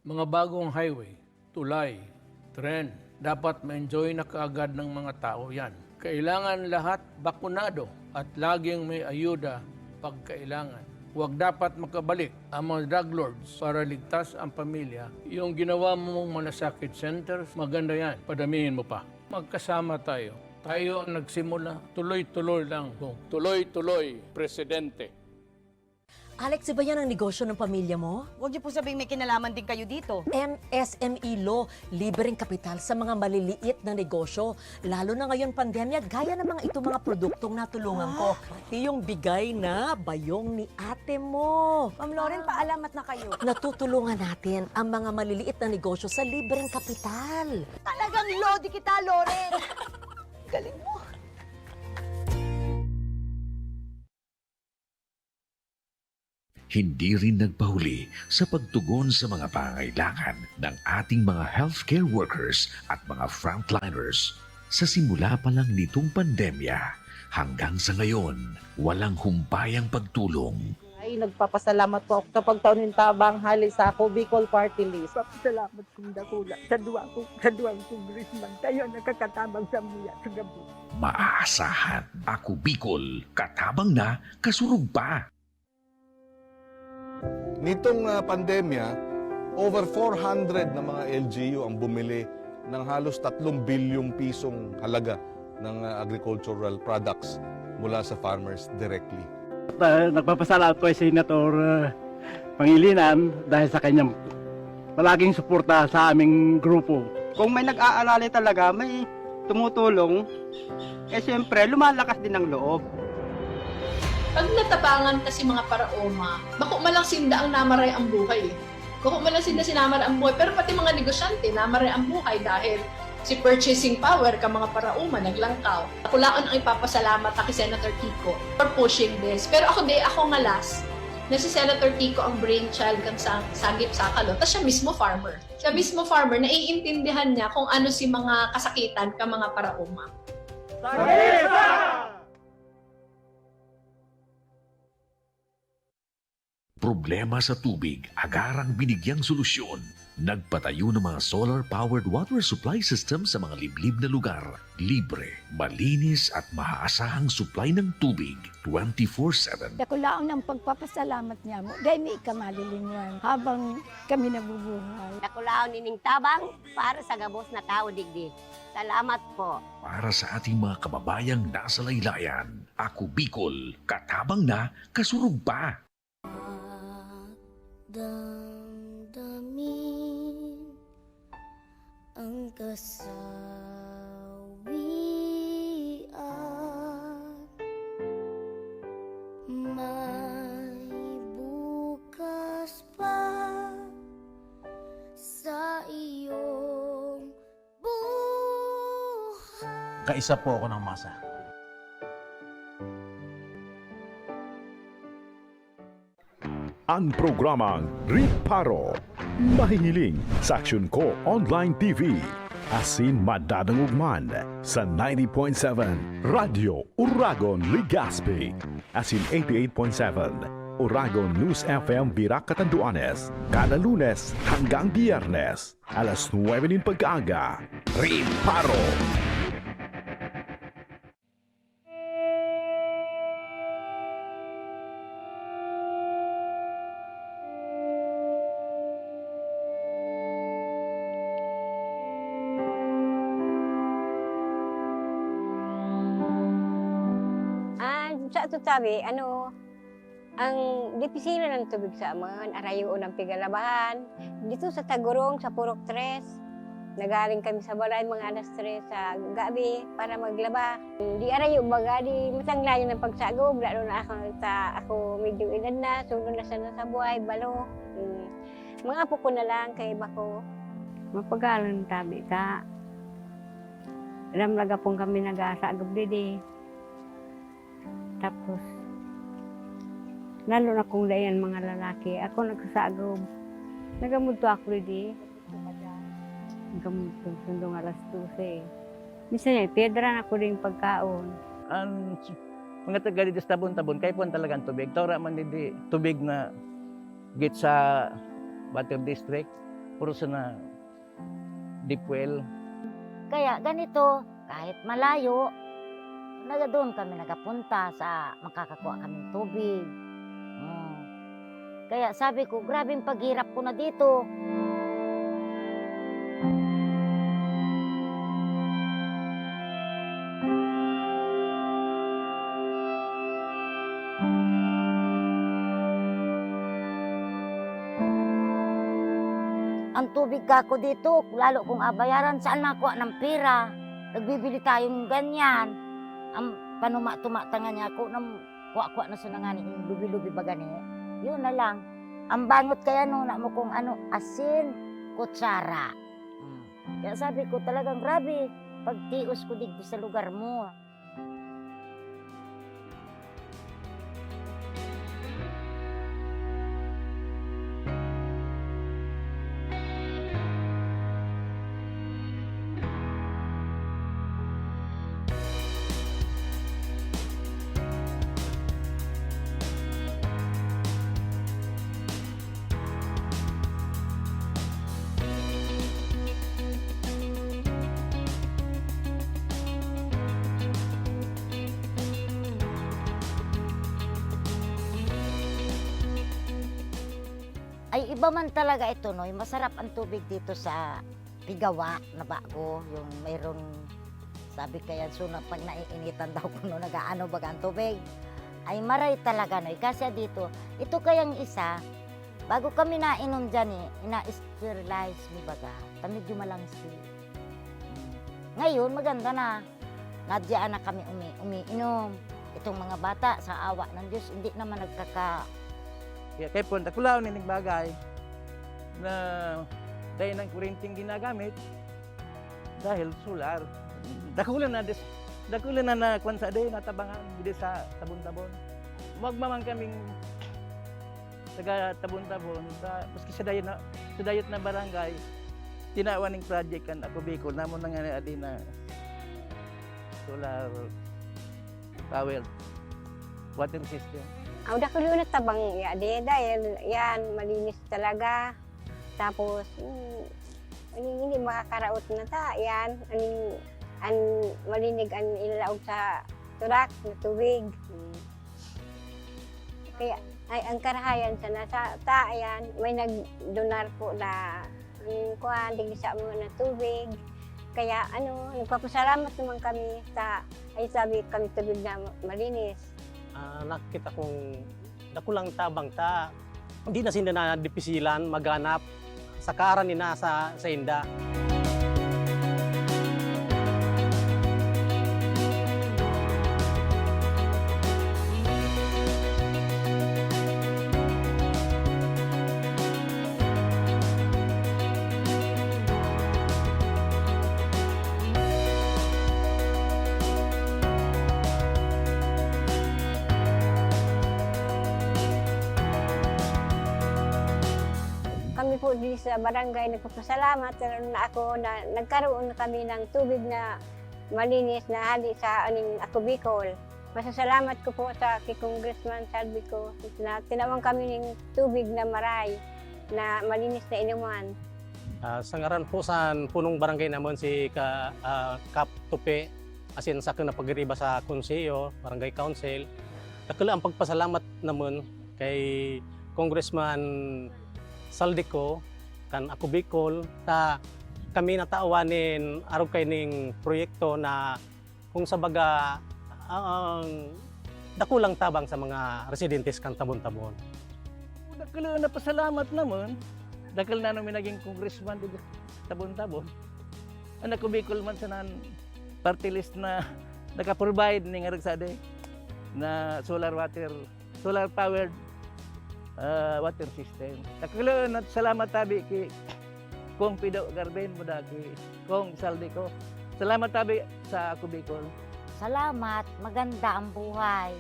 Mga bagong highway, tulay, tren, dapat ma-enjoy na kaagad ng mga tao yan. Kailangan lahat bakunado at laging may ayuda pag kailangan. Huwag dapat makabalik ang mga drug lords para ligtas ang pamilya. Yung ginawa mong malasakit centers, maganda yan. Padamihin mo pa. Magkasama tayo. Tayo ang nagsimula. Tuloy-tuloy lang, Bong. Tuloy-tuloy, Presidente. Alex, iba yan ang negosyo ng pamilya mo? Huwag niyo po sabihing may kinalaman din kayo dito. M S M E Law, libreng kapital sa mga maliliit na negosyo. Lalo na ngayon pandemya, gaya ng mga itong mga produktong natulungan ko. Pati yung bigay na bayong ni ate mo. Ma'am Loren, paalamat na kayo. Natutulungan natin ang mga maliliit na negosyo sa libreng kapital. Talagang lodi kita, Loren. Galing mo. Hindi rin nagpahuli sa pagtugon sa mga pangangailangan ng ating mga healthcare workers at mga frontliners. Sa simula pa lang nitong pandemya, hanggang sa ngayon, walang humpay ang pagtulong. Ay, nagpapasalamat po ako sa pagtao nin tabang hali sa Ako Bicol Party List. Nagpapasalamat kong dakula sa duwa ko, sa duwang congressman, kayo nakakatabang sa muya sa gabi. Maaasahan, Ako Bicol, katabang na, kasurog pa. Nitong, ah, pandemya, over four hundred na mga L G U ang bumili ng halos tatlong bilyong pisong halaga ng, ah, agricultural products mula sa farmers directly. Ah, nagpapasalamat ko kay Senator, ah, Pangilinan dahil sa kanyang palaging suporta sa aming grupo. Kung may nag-aalala talaga, may tumutulong, eh, siyempre, lumalakas din ang loob. Pag natabangan kasi mga paraoma, bako man lang sinda ang namaray ang buhay eh. Bako man lang sinda sinamaray ang buhay, pero pati mga negosyante, namaray ang buhay dahil si purchasing power ka mga paraoma naglangkaw. Dakulaon ang ipapasalamat ta ki Senator Kiko for pushing this. Pero ako di, ako nga last, na si Senator Kiko ang brainchild kan sa, Sagip Sakalo, ta siya mismo farmer. Siya mismo farmer, naiintindihan niya kung ano si mga kasakitan ka mga paraoma. Problema sa tubig, agarang binigyang solusyon. Nagpatayo ng mga solar-powered water supply system sa mga liblib na lugar. Libre, malinis at maaasahang supply ng tubig twenty-four seven. Dakulaon ang pagpapasalamat niya mo, dahil may ika malilingwan habang kami nabubuhay. Dakulaon ining tabang para sa gabos na tao digdi. Salamat po. Para sa ating mga kababayang nasa laylayan, Ako Bicol, katabang na, kasurog pa. At damdamin ang kasawian. May bukas pa sa iyong buhay. Kaisa po ako ng masa. Ang programang Riparo, mahihiling sa Aksyon Ko Online T V, asin madadangog man sa ninety point seven Radyo Uragon, Legazpi, asin eighty-eight point seven Uragon News F M, Virac, Catanduanes, kada Lunes hanggang Biyernes, alas nuebe nin pagkaaga. Riparo! Ah, sa tutawi, ano, ang dipisila ng tubig sa aman, arayoon ang pigalabahan. Dito sa Tagurong, sa Purok Tres, nagaling kami sa balay mga alas tres sa gabi para maglaba. Di arayo, baga, di matanglayan ang pagsagob, lalo na ako, sa, ako medyo edad na, sulo na sana sa buhay, balo. Hmm. Mga apo ko na lang, kay bako. Mapagalan tabi ta. Alam, laga pong kami nag-aasagab didi. Tapos, lalo na kung dai an mga lalaki, ako nagsasagob. Nagamudto ako didi. Nagamudto, sundong alas dose. Minsan, eh, piedra na ako ding pagkaon. An s-, mga taga didi sa Tabon-Tabon, kaipuhan talaga an tubig. Tora man didi, tubig na git sa water district, puro sana deep well. Kaya ganito, kahit malayo, naga-, doon kami nagapunta sa makakakuha kaming tubig. Hmm. Kaya sabi ko, "Grabeng paghirap ko na dito." Ang tubig kako dito, lalo kong abayaran, saan makuha ng pera? Nagbibili tayong ganyan. Ang panuma-tuma tangan niya ako, nang kuha-kuha na sa nangani, yung lubi-lubi ba gani? Yun na lang. Ang bangot kaya no, na mo kung ano, asin, kutsara. Mm. Kaya sabi ko, "Talagang grabe, pagtios ko digdi sa lugar mo." Ay, iba man talaga ito, no? Yung masarap ang tubig dito sa Pigawa na bago, yung mayroon, sabi kaya, so, na, pag naiinitan daw kuno, nag-aano baga ang tubig. Ay, maray talaga, no? Kasi dito, ito kayang isa, bago kami nainom dyan, eh, ina-sterilize, mi baga. Ta medyo malangsi. Ngayon, maganda na. Nadyaan na kami umi-, umiinom. Itong mga bata, sa awa ng Diyos, hindi naman nagkaka- Kaya kay Pon, dakulaon nining bagay na dahil ng kuryenteng ginagamit, dahil solar. Dakula na, dis-, dakula na, na kwan sa day, natabangan, hindi sa Tabon-Tabon. Magmamang kaming taga Tabon-Tabon, sa, maski sa dayot na, sa dayot na barangay, tinawan ning project kan Ako Bicol, namon na nga adi na solar powered water system. Ang dakul yun at tabang ya, di, dahil yan, malinis talaga. Tapos, mm, hindi, hindi makakaraot na ta, yan. An, an malinig an ilalaog sa turak na tubig. Mm. Kaya, ay, ang karahayan sana sa ta, ayan, may nagdonar po na, mm, kuwan, digdi sa mga na tubig. Kaya, ano, nagpapasalamat naman kami sa, ay, sabi kami, tubig na malinis. Ah, nakita kong dakulang tabang ta, hindi na sinda na dipisilan maghanap sa kaaran nina sa, sa inda. Kami po di sa barangay nagpapasalamat, lalo na ako, na nagkaroon kami ng tubig na malinis na hali sa aning Ako Bicol. Masasalamat ko po sa ki Congressman Salvi Co na tinawan kami ning tubig na maray, na malinis na inuman. Ah, sa ngaran po sa punong barangay namon, si ka, ah, Kap Tupi, asin sa akin na pagiriba sa konseho, barangay council, dakula ang pagpasalamat namon kay Congressman Saldico, kan Ako Bicol, ta kami natawan nin arog kaining proyekto na kung sa baga, ang dakulang tabang sa mga residentes kan Tabon-Tabon. Dakul na pasalamat naman, dakul na namin naging congressman dito sa Tabon-Tabon. Ang Ako Bicol man sa nan party list na nakaprovide ning arog sa de na solar water, solar powered, ah, water system. Dakul na salamat tabi ki Kong Pido Garben, muda ki Kong Saldico. Salamat tabi sa Ako Bicol. Salamat, maganda ang buhay.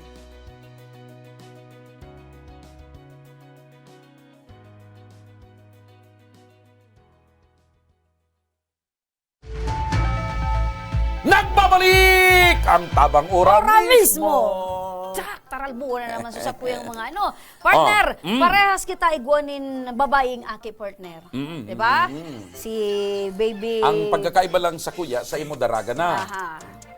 Nagbabalik ang Tabang Ora Ora mismo. Mismo. Tsak, taral buo na naman sa sapuyang mga ano. Partner, Oh, mm. parehas kita igwa nin babaeng aki, partner. Mm, Di ba? mm, mm. Si baby Ang pagkakaiba lang sa kuya, sa imo daraga na. Aha.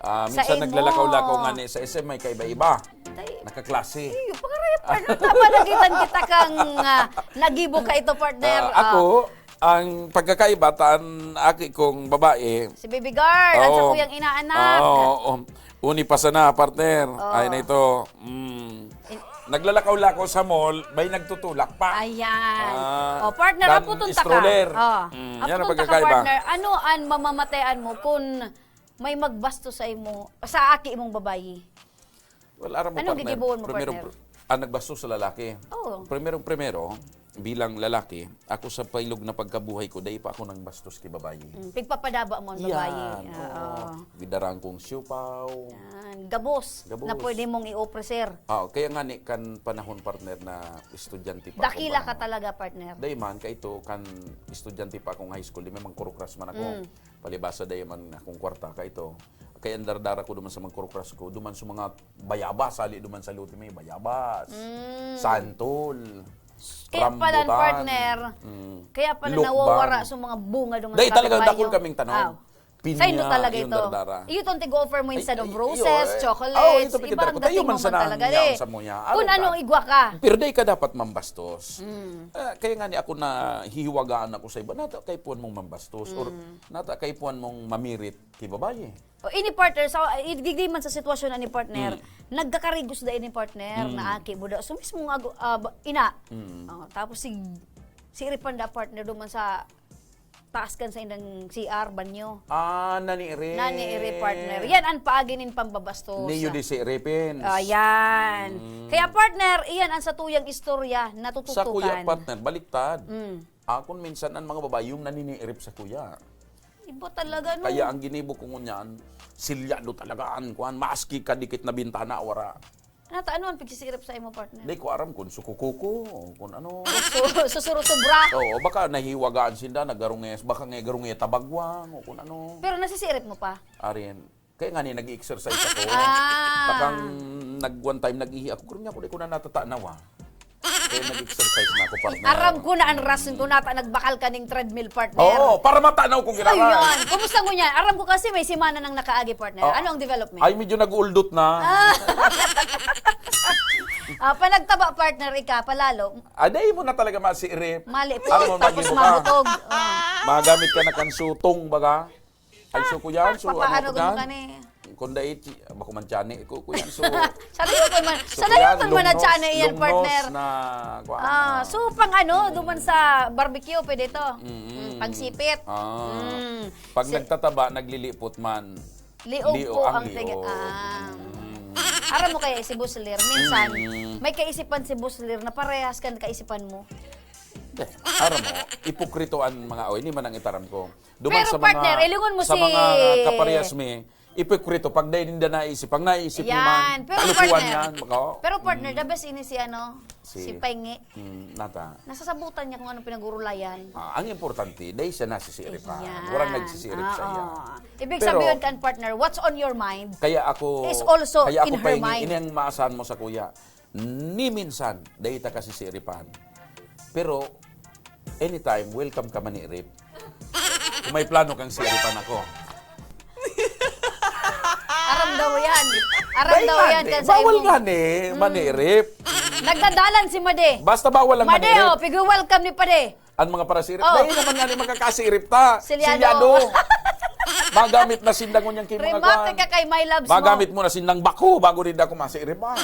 Ah, Sa minsan imo. naglalakaw-lakaw nga ni sa S M, may kaiba-iba. Tay- Nakaklase. Iyo, pangaraya, partner. Tama, nagitan kita kang, ah, nagibo ka ito, partner. Ah, Ah. ako, ang pagkakaiba, taan aki kong babae. Si baby girl, ang Oo. sakuyang inaanak. Oo, oo. Uni pa sana, partner. Oo. Ay na ito. Mm. In- Naglalakaw-lakaw sa mall, may nagtutulak pa. Ayan. Ah, Oh, partner, dan aputon ta ka. stroller. Oh. Mm, yan ang Aputon ta ka, pagkakaiba. partner. Ano ang mamamatean mo kung may magbasto sa imo, sa aki mong babayi? Well, aram mo, Anong partner, gigibohon mo, primerong partner? pr-, ang nagbasto sa lalaki. Oo. Primerong primero, bilang lalaki, ako sa pailog na pagkabuhay ko, dai pa ako nang bastos ki babayi. Mm, pigpapadaba mo ang babayi. Yan, Oo. oo. Gidaraan kong siupaw. Yan. Gabos, Gabos. na pwede mong i-offer, sir. Ah, kaya nga ni, kan panahon, partner, na estudyante pa ako, Dakila ka panahon. talaga, partner. Dai man, kaito, kan estudyante pa akong high school, di may mangkurukras man ako. Mm. Palibasa dai man akong kwarta, kaito. Kaya ang dardara ko duman sa mangkurukras ko, duman sa mga bayabas, sali duman sa lote may bayabas, Mm. santol, Kaya pala, rambutan, partner, mm, kaya pala lukban. nawawara sa mga bunga duman Dahil sa talagang kapitbahay dakul niyo. kaming tanom. Ah. Pinya, Sa'yo talaga yung ito. Dardara. Iyo itong tig-offer mo Ay, instead of ay, roses, iyo, eh. Chocolates, Oh, ito iba ang pagkita-, dating kayo man mo man sana talaga, niya eh. Sa muya. Kung Aram ano, ka. Igwa ka. Pero di ka dapat mambastos. Mm. Ah, kaya nga ni ako nahihiwagaan ako sa iba, nata kaipuhan mong mambastos or Mm. nata kaipuhan mong mamirit ki babae. O, ini partner, sa, eh, digdi man sa sitwasyon na ni partner, Mm. nagkakarigos da ini partner, Mm. na aki mo da. So, mismo nga, ah, ba-, ina. Mm. Oh, tapos si, si Ripan da partner duman sa taas kan sa indang C R, banyo. Ah, naniirip. Naniirip, partner. Yan ang paagi nin pambabastos. Niyo di si iripin. Ayan. Mm. Kaya, partner, iyan ang satuyang istorya na Sa kuya, tututukan. Partner, baliktad. Mm. Ah, kung minsan ang mga babae yung naniniirip sa kuya. Iba talaga, no? Kaya ang ginibo ko ngunyan, silyado talaga ang kuwan, maski kadikit na bintana, wara. Nata, ano ang pagsisirip sa imo, partner? Di ko aram kung sukukuko, o kung ano. Su-, susuro sobra. Oo, baka nahiwagaan sinda, naggarunges, baka nga garunge tabagwang, o kung ano. Pero nasisirip mo pa? Arin. Kaya nga ni, nag-exercise ako. Ah. Takang nag-, one time, nag-ihi ako. Kung ako, di ko na natatanaw, ah. Kaya nag-exercise na ako, partner. Aram ko na ang rason ko nata nagbakal ka ning treadmill, partner. Oo, para matanaw ko giraray. Ayun. Kumusta mo niya? Aram ko kasi may semana nang nakaagi, partner. Oo. Ano ang development? Ay, medyo nag-uuldot na. Ah. Ah, panagtaba, partner, ika, palalo. Ah, dai mo na talaga masiirip. Mali po, Aram mo, tapos magi mo ka. Mahutog. Ah. Magamit ka na kan sutong, baga. Ay, so, kuya, Ah, so, ano papaano ko ko yan? Kani? Kung dai, ti-, bako man tiyani, ku-, kuya, so, Sabi ko man, so, sabi kuya, ko man na lungnos, tiyani yan, lungnos partner. Na, kuwan, Ah, ah. So, pang ano, duman sa barbecue, pwede to. Mm. Mm, pangsipit. Ah. Mm. Pag Si- nagtataba, naglilipot man. Liog Liog po ang ang tiga-, liog. ah. Mm. Aram mo kaya si Boss Lir, minsan, Mm. may kaisipan si Boss Lir na parehas kan kaisipan mo. Hindi. Aram mo, ipokrito an mga, oh, ini man ang itaram ko. Duman Pero, sa partner, mga, ilingon mo sa si mga kaparehas mi, ipokrito, pag dai ninda naisip, pag naisip mo Yan. man, Pero, kalukuhan partner, yan, bako. pero, partner, Mm. the best ini si, ano, Si si Paingi. Mm, nata. Nasasabutan niya kung anong pinag-urulayan. Ah, ang importante, dai siya nasisiripan. Yan. Walang nagsisirip sa Oo. iya. Ibig Pero, sabihin kan partner, what's on your mind kaya ako, is also kaya ako in her Paingi, mind. Ini ang maasahan mo sa kuya. Ni minsan, dai ta kasi siripan. Pero, anytime, welcome ka manirip. Kung may plano kang siripan ako. Aram daw yan. Aram Dai daw nga yan, ni. Kan sa Bawal imo. Nga ni, Mm. manirip. Nagdadalan si Made. Basta bawal ang Made, manirip. Oh, pig-welcome ni Pade. Ang mga parasirip, Oh. Dahil naman nga ni makakasirip ta. Silyado. Silyado. Magamit na sinda ngunyan kay mga Remate kwan. Ka kay my loves mo. Magamit mo na sindang bako bago rin ako masirip. Ah.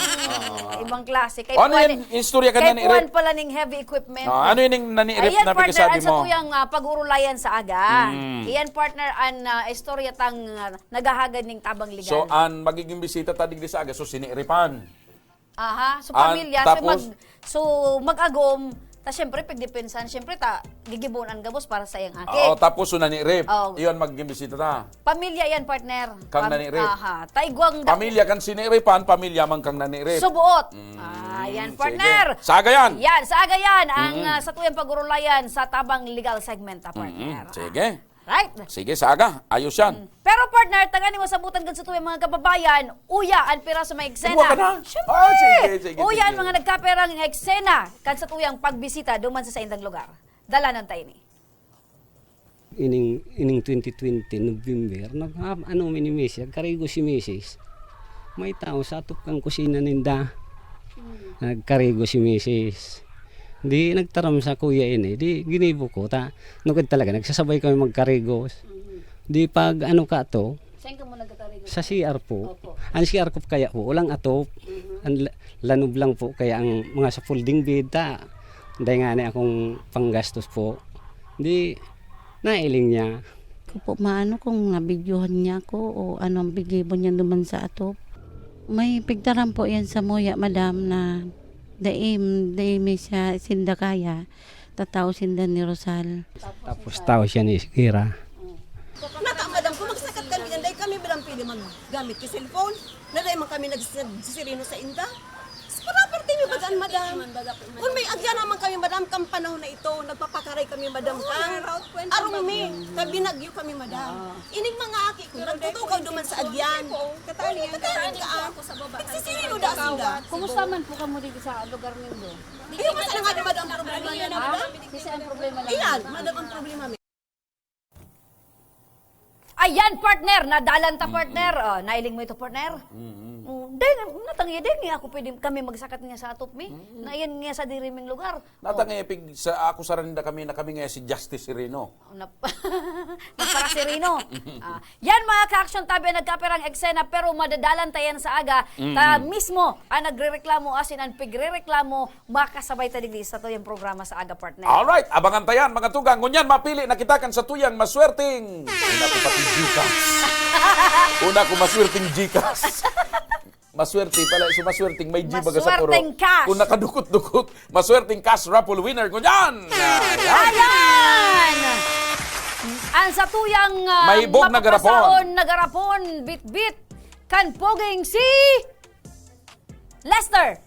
Ibang klase. Kay Ano Puan yan? eh. Istorya ka Kay na ni Puan Rip? Pala ning heavy equipment. Ah, ano yun yung naniirip Ayan, na partner, pagkasabi ang mo? Satuyang, ah, pag-urulayan sa aga. Mm. Iyan, partner, ang, ah, istorya tang, ah, naghahagad ning tabang legal. So, ang magiging bisita ta digdi sa aga, so, siniiripan. Aha, so Ah, pamilya, so tapos? mag-, so mag-agom, ta syempre pagdepensahan, syempre ta gigibohon an gabos para sa iyang aki. Oo, tapos so naniirip. Oo. Iyon, maggimbisita ta. Pamilya yan, partner. Kang Pam-, naniirip. Aha, ta igwang da- Pamilya kan siniiripan, pamilya man kang naniirip. Subuot. Mm, Ah, yan, sige. partner. Sa aga yan. Yan, sa aga yan, ang, Mm. ah, satuyang pag-urulayan sa tabang legal segment, ah, Mm, partner. sige. Right? Sige, sa aga. Ayos yan. Mm. Pero, partner, tanganing masabutan kan satuyang mga kababayan, uya an piraso mga eksena. Igwa ka na? Siyempre! Ah, sige, sige, Uya an sige. mga nagkaperang eksena kan satuyang pagbisita duman sa saindang lugar. Dalanan ta ini. Ining, ining twenty twenty, November, nag-, ano, mini misis, nagkarigo si misis. May tao sa atop kan kusina ninda. Mm. Nagkarigo si misis. Di nagtaram sa kuya ini, di ginibo ko. Ta, nukad talaga, nagsasabay kami magkarigos. Mm. Di pag ano ka to, Saan ka mo nagkakarigo? Sa C R po. Opo. Ang C R ko kaya po, walang atop. Mhm. Ang la-, lanob lang po, kaya ang mga sa folding bed, ta, dahil nga na akong panggastos po. Di, nailing niya. Ko po maano kung nabidyohan niya ako o ano ang gibo niya duman sa atop. May pigtaram po yan sa muya, madam, na dai, dai mi siya sinda kaya, tatao sinda ni Rosal. Tapos tao siya ni Kira. Nata, madam, kung magsakat kami, anday kami, madam, pwede man gamit ki cellphone. Naday man kami nags-, nagsisirino sa inda. Para parte mi bagaan, madam. Kung may agya naman kami, madam, kang panahon na ito, nagpapakaray kami, madam, Oo, kang may route po yung arong mi, pambagyo. Kabinagyo kami, madam. Ah. Ining mga aki ko, nagtutukaw duman sa agyan. Katali yan. Katali ka. Nagsisirino da sila. Kumusta man po kamo dito sa lugar nindo? Iyo, basta nga, madam, ang problema niya, Ha? madam. Kasi ang problema lang Iyan, nila. madam, ang problema. Yan, partner. Nadalan ta, partner. Oh, nailing mo ito, partner? Mm, dai, natanggi, dai nga ako pwede kami magsakat niya sa atop mi. Na yan nga sa diri ming lugar. Natanggi, pig, sa ako sa rin na kami, na kami nga si Justice Sereno. Oh, nap-, nagpara Sereno. Ah, yan, mga ka-action tabi, nagkapirang eksena, pero madadalan ta yan sa aga. Ta mismo, ang nagrereklamo, asin ang pigrereklamo, makasabay ta digdi sa tuyang programa sa aga, partner. Alright, abangan ta yan, mga tugang. Ngunyan, mapili na kita kan sa tuyang maswerteng. Ay, naku, pati Gcash. Una ko, maswerteng Gcash. Maswerte pala, so maswerteng may G baga sa puro. Maswerteng cash. Kung nakadukot-dukot, maswerteng cash raffle winner. Ngunyan! Ayan! Ayan! Ang sa tuyang, ah, May bog na garapon. Mapapasaon na garapon, bitbit, kan poging si Lester.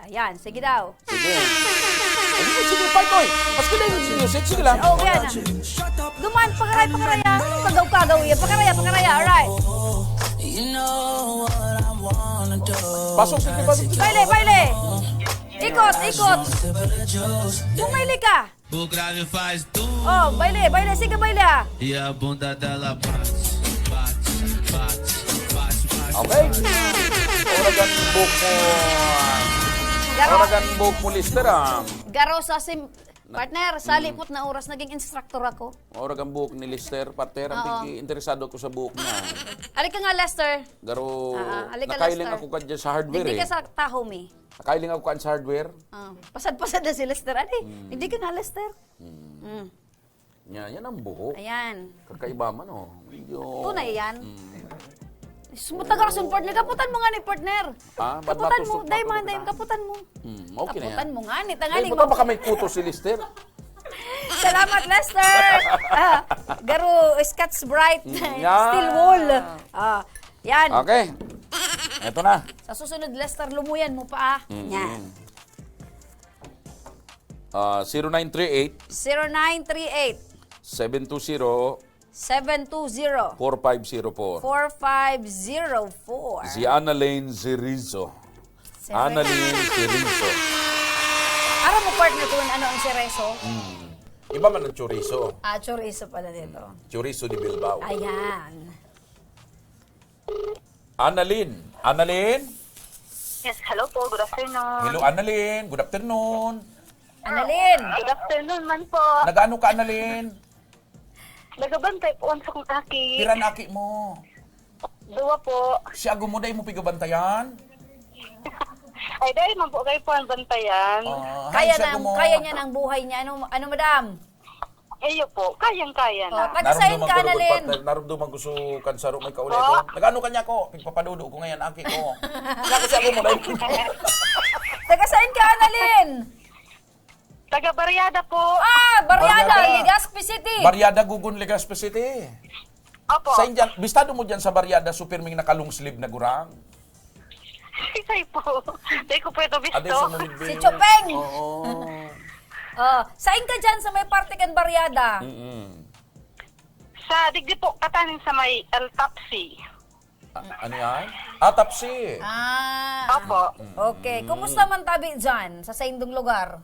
Ayan, sige daw. Sige. Ay, sige, fight, oy. Mas ganda yung music. Sige lang. Oh, yan. Duman, pakaray, pakaray, ah. Anong kagaw-kagaw yan? Pakaray, ah, pakaray, ah. Alright. Pasok, sige, pasok. Baile, baile. Ikot, ikot. Bumaile ka. O, grabe, faz tu. Oh, baile, baile. Sige, baile, ah. E a bunda dela bate, bate, bate, bate, bate. Okay. Ora kan buhok mo, ah. Garo. Ora kan buhok mo, Lester, ah. Garo sa sim-, partner, sa lipot na oras, naging instructor ako. Ora kan buhok ni Lester, partner, ang Oo. pigi-, interesado ko sa buhok niya. Ali ka nga, Lester. Garo, Ah, ah, ali ka, nakailing Lester. ako ka dyan sa hardware, Hindi eh. ka sa taho, mi. Nakailing ako kan sa hardware. Ah, pasad-pasad na si Lester, ali. Hmm. Hindi ka na, Lester. Hmm. Hmm. Yan, yan ang buhok. Ayan. Kakaiba man, oh. Medyo Tunay yan. Hmm. Sumutaga ka sun, partner. Kaputan mo nga ni partner. Ah, ba't Kaputan mo. Dai man, dai, kaputan mo. Hmm, okay na yan. Kaputan mo nga ni. Tangaling mo. Baka may kuto si Lester. Salamat, Lester. Ah, garo, Scotch Brite. Mm, yan. Steel wool. Ah, yan. Okay. Eto na. Sa susunod, Lester, lumuyan mo pa, ah. Mm, Yan. mm. Ah, zero nine three eight, Zero nine three eight. seven two zero, Seven two zero. four five zero four. Four five zero four. Si Annalyn Cerizo. Seven. Annalyn Cerizo. Aram mo, partner, kung ano ang sereso? Mm. Iba man ang chorizo. Ah, chorizo pala dito. Chorizo de Bilbao. Ayan. Annalyn. Annalyn? Yes, hello po. Good afternoon. Hello, Annalyn. Good afternoon. Annalyn. Good afternoon man po. Nagaano ka, Annalyn? Nagabantay po sa akong aki. Pira na aki mo? Duwa po. Si agom mo, dai mo pigabantayan? Ay, dai man po kayo po ang bantayan. Ah, Kaya hi, si na, agom mo. Kaya niya ng buhay niya. Ano, ano, madam? Iyo po, kayang-kaya Oh, na. taga saan Narumduman ka, ko lugod, Annalyn? Partner. Narumduman ko sa kansaro may kaulay ko. Oh. Nag-ano ka niya ko? Pigpapadudo ko ngayon, aki ko. Kaya kasi ako mo, dai. Taga saan ka, Annalyn? Taga Barriada po. Ah, Barriada, Barriada. Legazpi City. Barriada, Gugon, Legazpi City. Opo. Sa inyan, bistado mo dyan sa Barriada, so pirming naka-long sleeve na gurang? Isay po. Di ko pwede bisto. Aday sa Mulibing. Si Chopeng. Oo. Oh, sain ka dyan sa may parte kan Barriada? Mm-mm. Sa digdi po, katanin sa may El Tapsi. A-, ano yan? Ah, Tapsi. Ah. Opo. Mm. Okay. Kumusta man tabi dyan sa saindong lugar?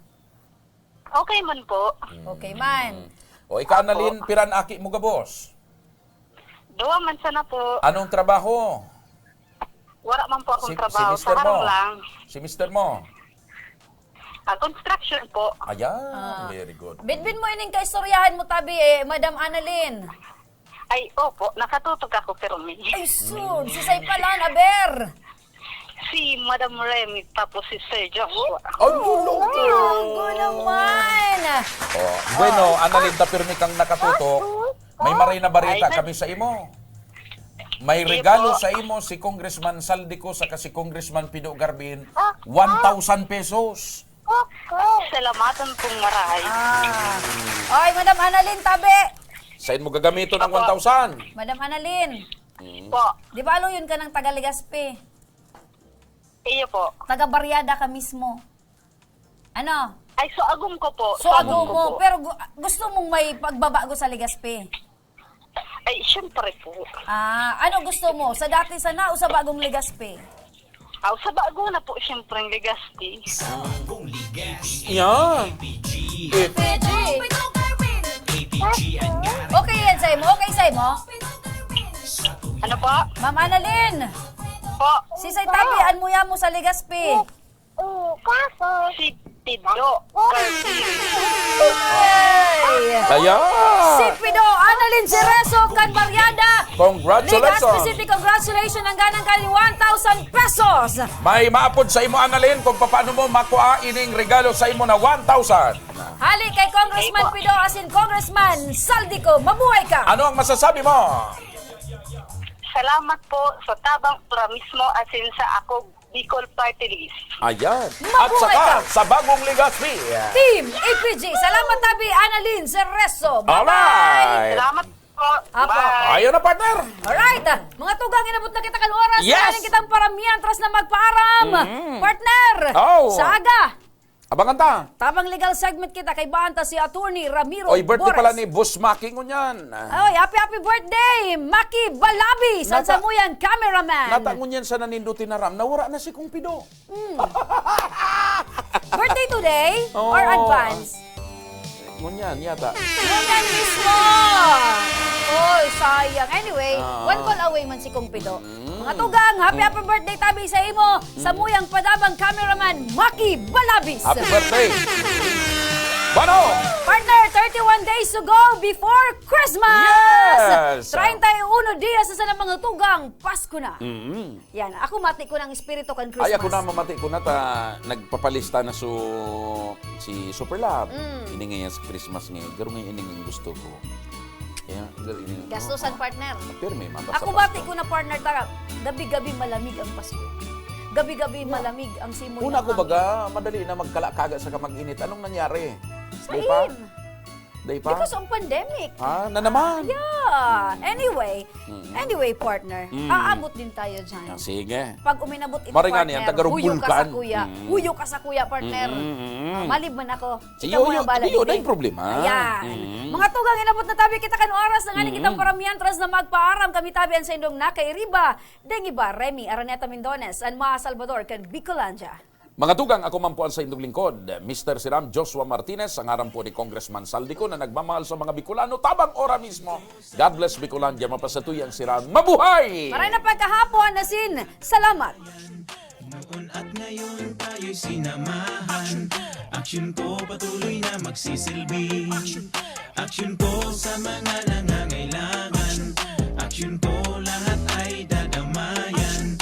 Okay man po. Okay man. Mm. O, ikaw, Opo. Annalyn, piran aki mo gabos? Duwa man sana po. Anong trabaho? Wala man po akong Si, si trabaho. mister Sa harong mo? lang. Si mister mo? Ah, construction po. Ayan, Ah. very good. Bidbin mo ining kaistoryahan mo, tabi, eh, Madam Annalyn. Ay, opo, nakatutok ako, pero may Ay, sus, si Say pala, aber. Si Madam Remy, tapos si Sir Joshua. Ay, gulo ko. Ang gulo naman. Oh, bueno, Annalyn, ta pirmi kang nakatutok. May maray na barita Ay, kami sa imo. May Iyo regalo po. sa imo si Congressman Saldico saka si Congressman Pido Garbin, Ah, one thousand pesos. Salamatan pong maray. Ah. Oy, Madam Annalyn, tabi. Sain mo gagamiton ang Opo. one thousand? Madam Annalyn. Mm. Po. Di ba, Aloy, yun ka ng taga Legazpi? Iyo po. Taga Barriada ka mismo. Ano? Ay, so agom ko po. So So agom agom ko mo, po. pero gu-, gusto mong may pagbabago sa Legazpi? Ay, siyempre po. Ah, ano gusto mo? Sa dati sana o sa bagong Legazpi? Aw, sa bago na po, siyempre, ang Legazpi. Sa bagong Legazpi. Yeah. A P G. If A P G. A P G and Gary. Okay yan, Say mo? Okay, Say mo? Ano po? Ma'am Annalyn, Po? si Say Tabi, an muya mo sa Legazpi. Si Pido. Hey! Ayan! Si Pido, Annalyn Cerezo, kan Barriada. Congratulations! Legazpi City, congratulations. Ang ganang kay one thousand pesos. May maapod sa imo, Annalyn, kung paano mo makuha ining regalo sa imo na one thousand. Hali kay Congressman Pido, asin Congressman Saldico. Mabuhay ka! Ano ang masasabi mo? Salamat po sa Tabang Ora Mismo asin sa Akog Bicol Party List. Ayan. Mabuhay At saka, ka. Sa bagong Legazpi. Team A P G. Salamat, Tabi, Annalyn Cerezo. Bye-bye! Alright. Salamat po. Apo. Bye. Ayan na, partner. Alright. Mga tugang, inabot na kita kan oras. Yes. Galing kitang paramihan, tras na magpaaram. Mm. Partner, Oh. sa aga. Abangan ta. Tabang legal segment kita, kay baan ta si Attorney Ramiro Oy, birthday Bores. Pala ni Boss Maki ngunyan. Oy, happy, happy birthday, Maki Balabi, sa Nata- samuyang cameraman. Nata ngunyan sa nanindot tinaram, nawara na si Kong Pido. Birthday today Oo. or advance? Ngunyan, yata. Ganyan mismo. Oy, sayang. Anyway, Ah. one call away man si Kong Pido. Mga tugang, happy, happy birthday, Tabi, sa imo. Samuyang padabang cameraman, Maki Balabis. Happy birthday. Bueno! Partner, thirty-one days to go before Christmas! Yes! Treinta y uno dias sa mga tugang, Pasko na. Mm. Yan, ako mati ko ng espiritu kan Christmas. Ay, ako na, mamati ko na ta, nagpapalista na so, si Super Love. Mm. Ini ngayon sa Christmas ngayon, garo ngayon ini ang gusto ko. Kaya, garo ini, Gastusan, partner. Pero may mata Ako sa bati Pasko. Ko na, partner, ta, gabi-gabi malamig ang Pasko. Gabi-gabi malamig ang simoy Una ng ko hangin. Baga, madali na magkalakaga sa mag-init. Anong nangyari? Sa Di ba? in. Di pa? Because of pandemic. Ah, na naman. Yeah. Anyway, Mm. anyway, partner, Mm. aabot din tayo dyan. Ah, sige. Pag uminabot ito, Maringan partner, yan, taga huyo ka sa Rombulkan. kuya. Mm. Huyo ka sa kuya, partner. Mm, mm, mm. Ah, malib man ako. Iyo, Ikaw mga iyo, bala, iyo, hindi. yung problema. Ayan. Mm. Mga tugang, inabot na tabi kita kan oras na nga Mm. Kitang paramihan, tras na magpaaram kami tabi ang saindong nakairiba. Deng iba, Remy Araneta Mindones, and mga Salvador kan Bicolandia. Mga tugang, ako man po ang saindong lingkod, Mister Siram Joshua Martinez, ang ngaran po ni Congressman Saldico na nagmamahal sa mga Bicolano tabang ora mismo. God bless Bicolandia, mapasatuya ang Siram. Mabuhay! Maray na pagkahapon, asin, salamat. Noon at ngayon tayo'y sinamahan. Aksyon ko patuloy na magsisilbi. Aksyon ko sa mga nangangailangan. Aksyon ko lahat ay dadamayan.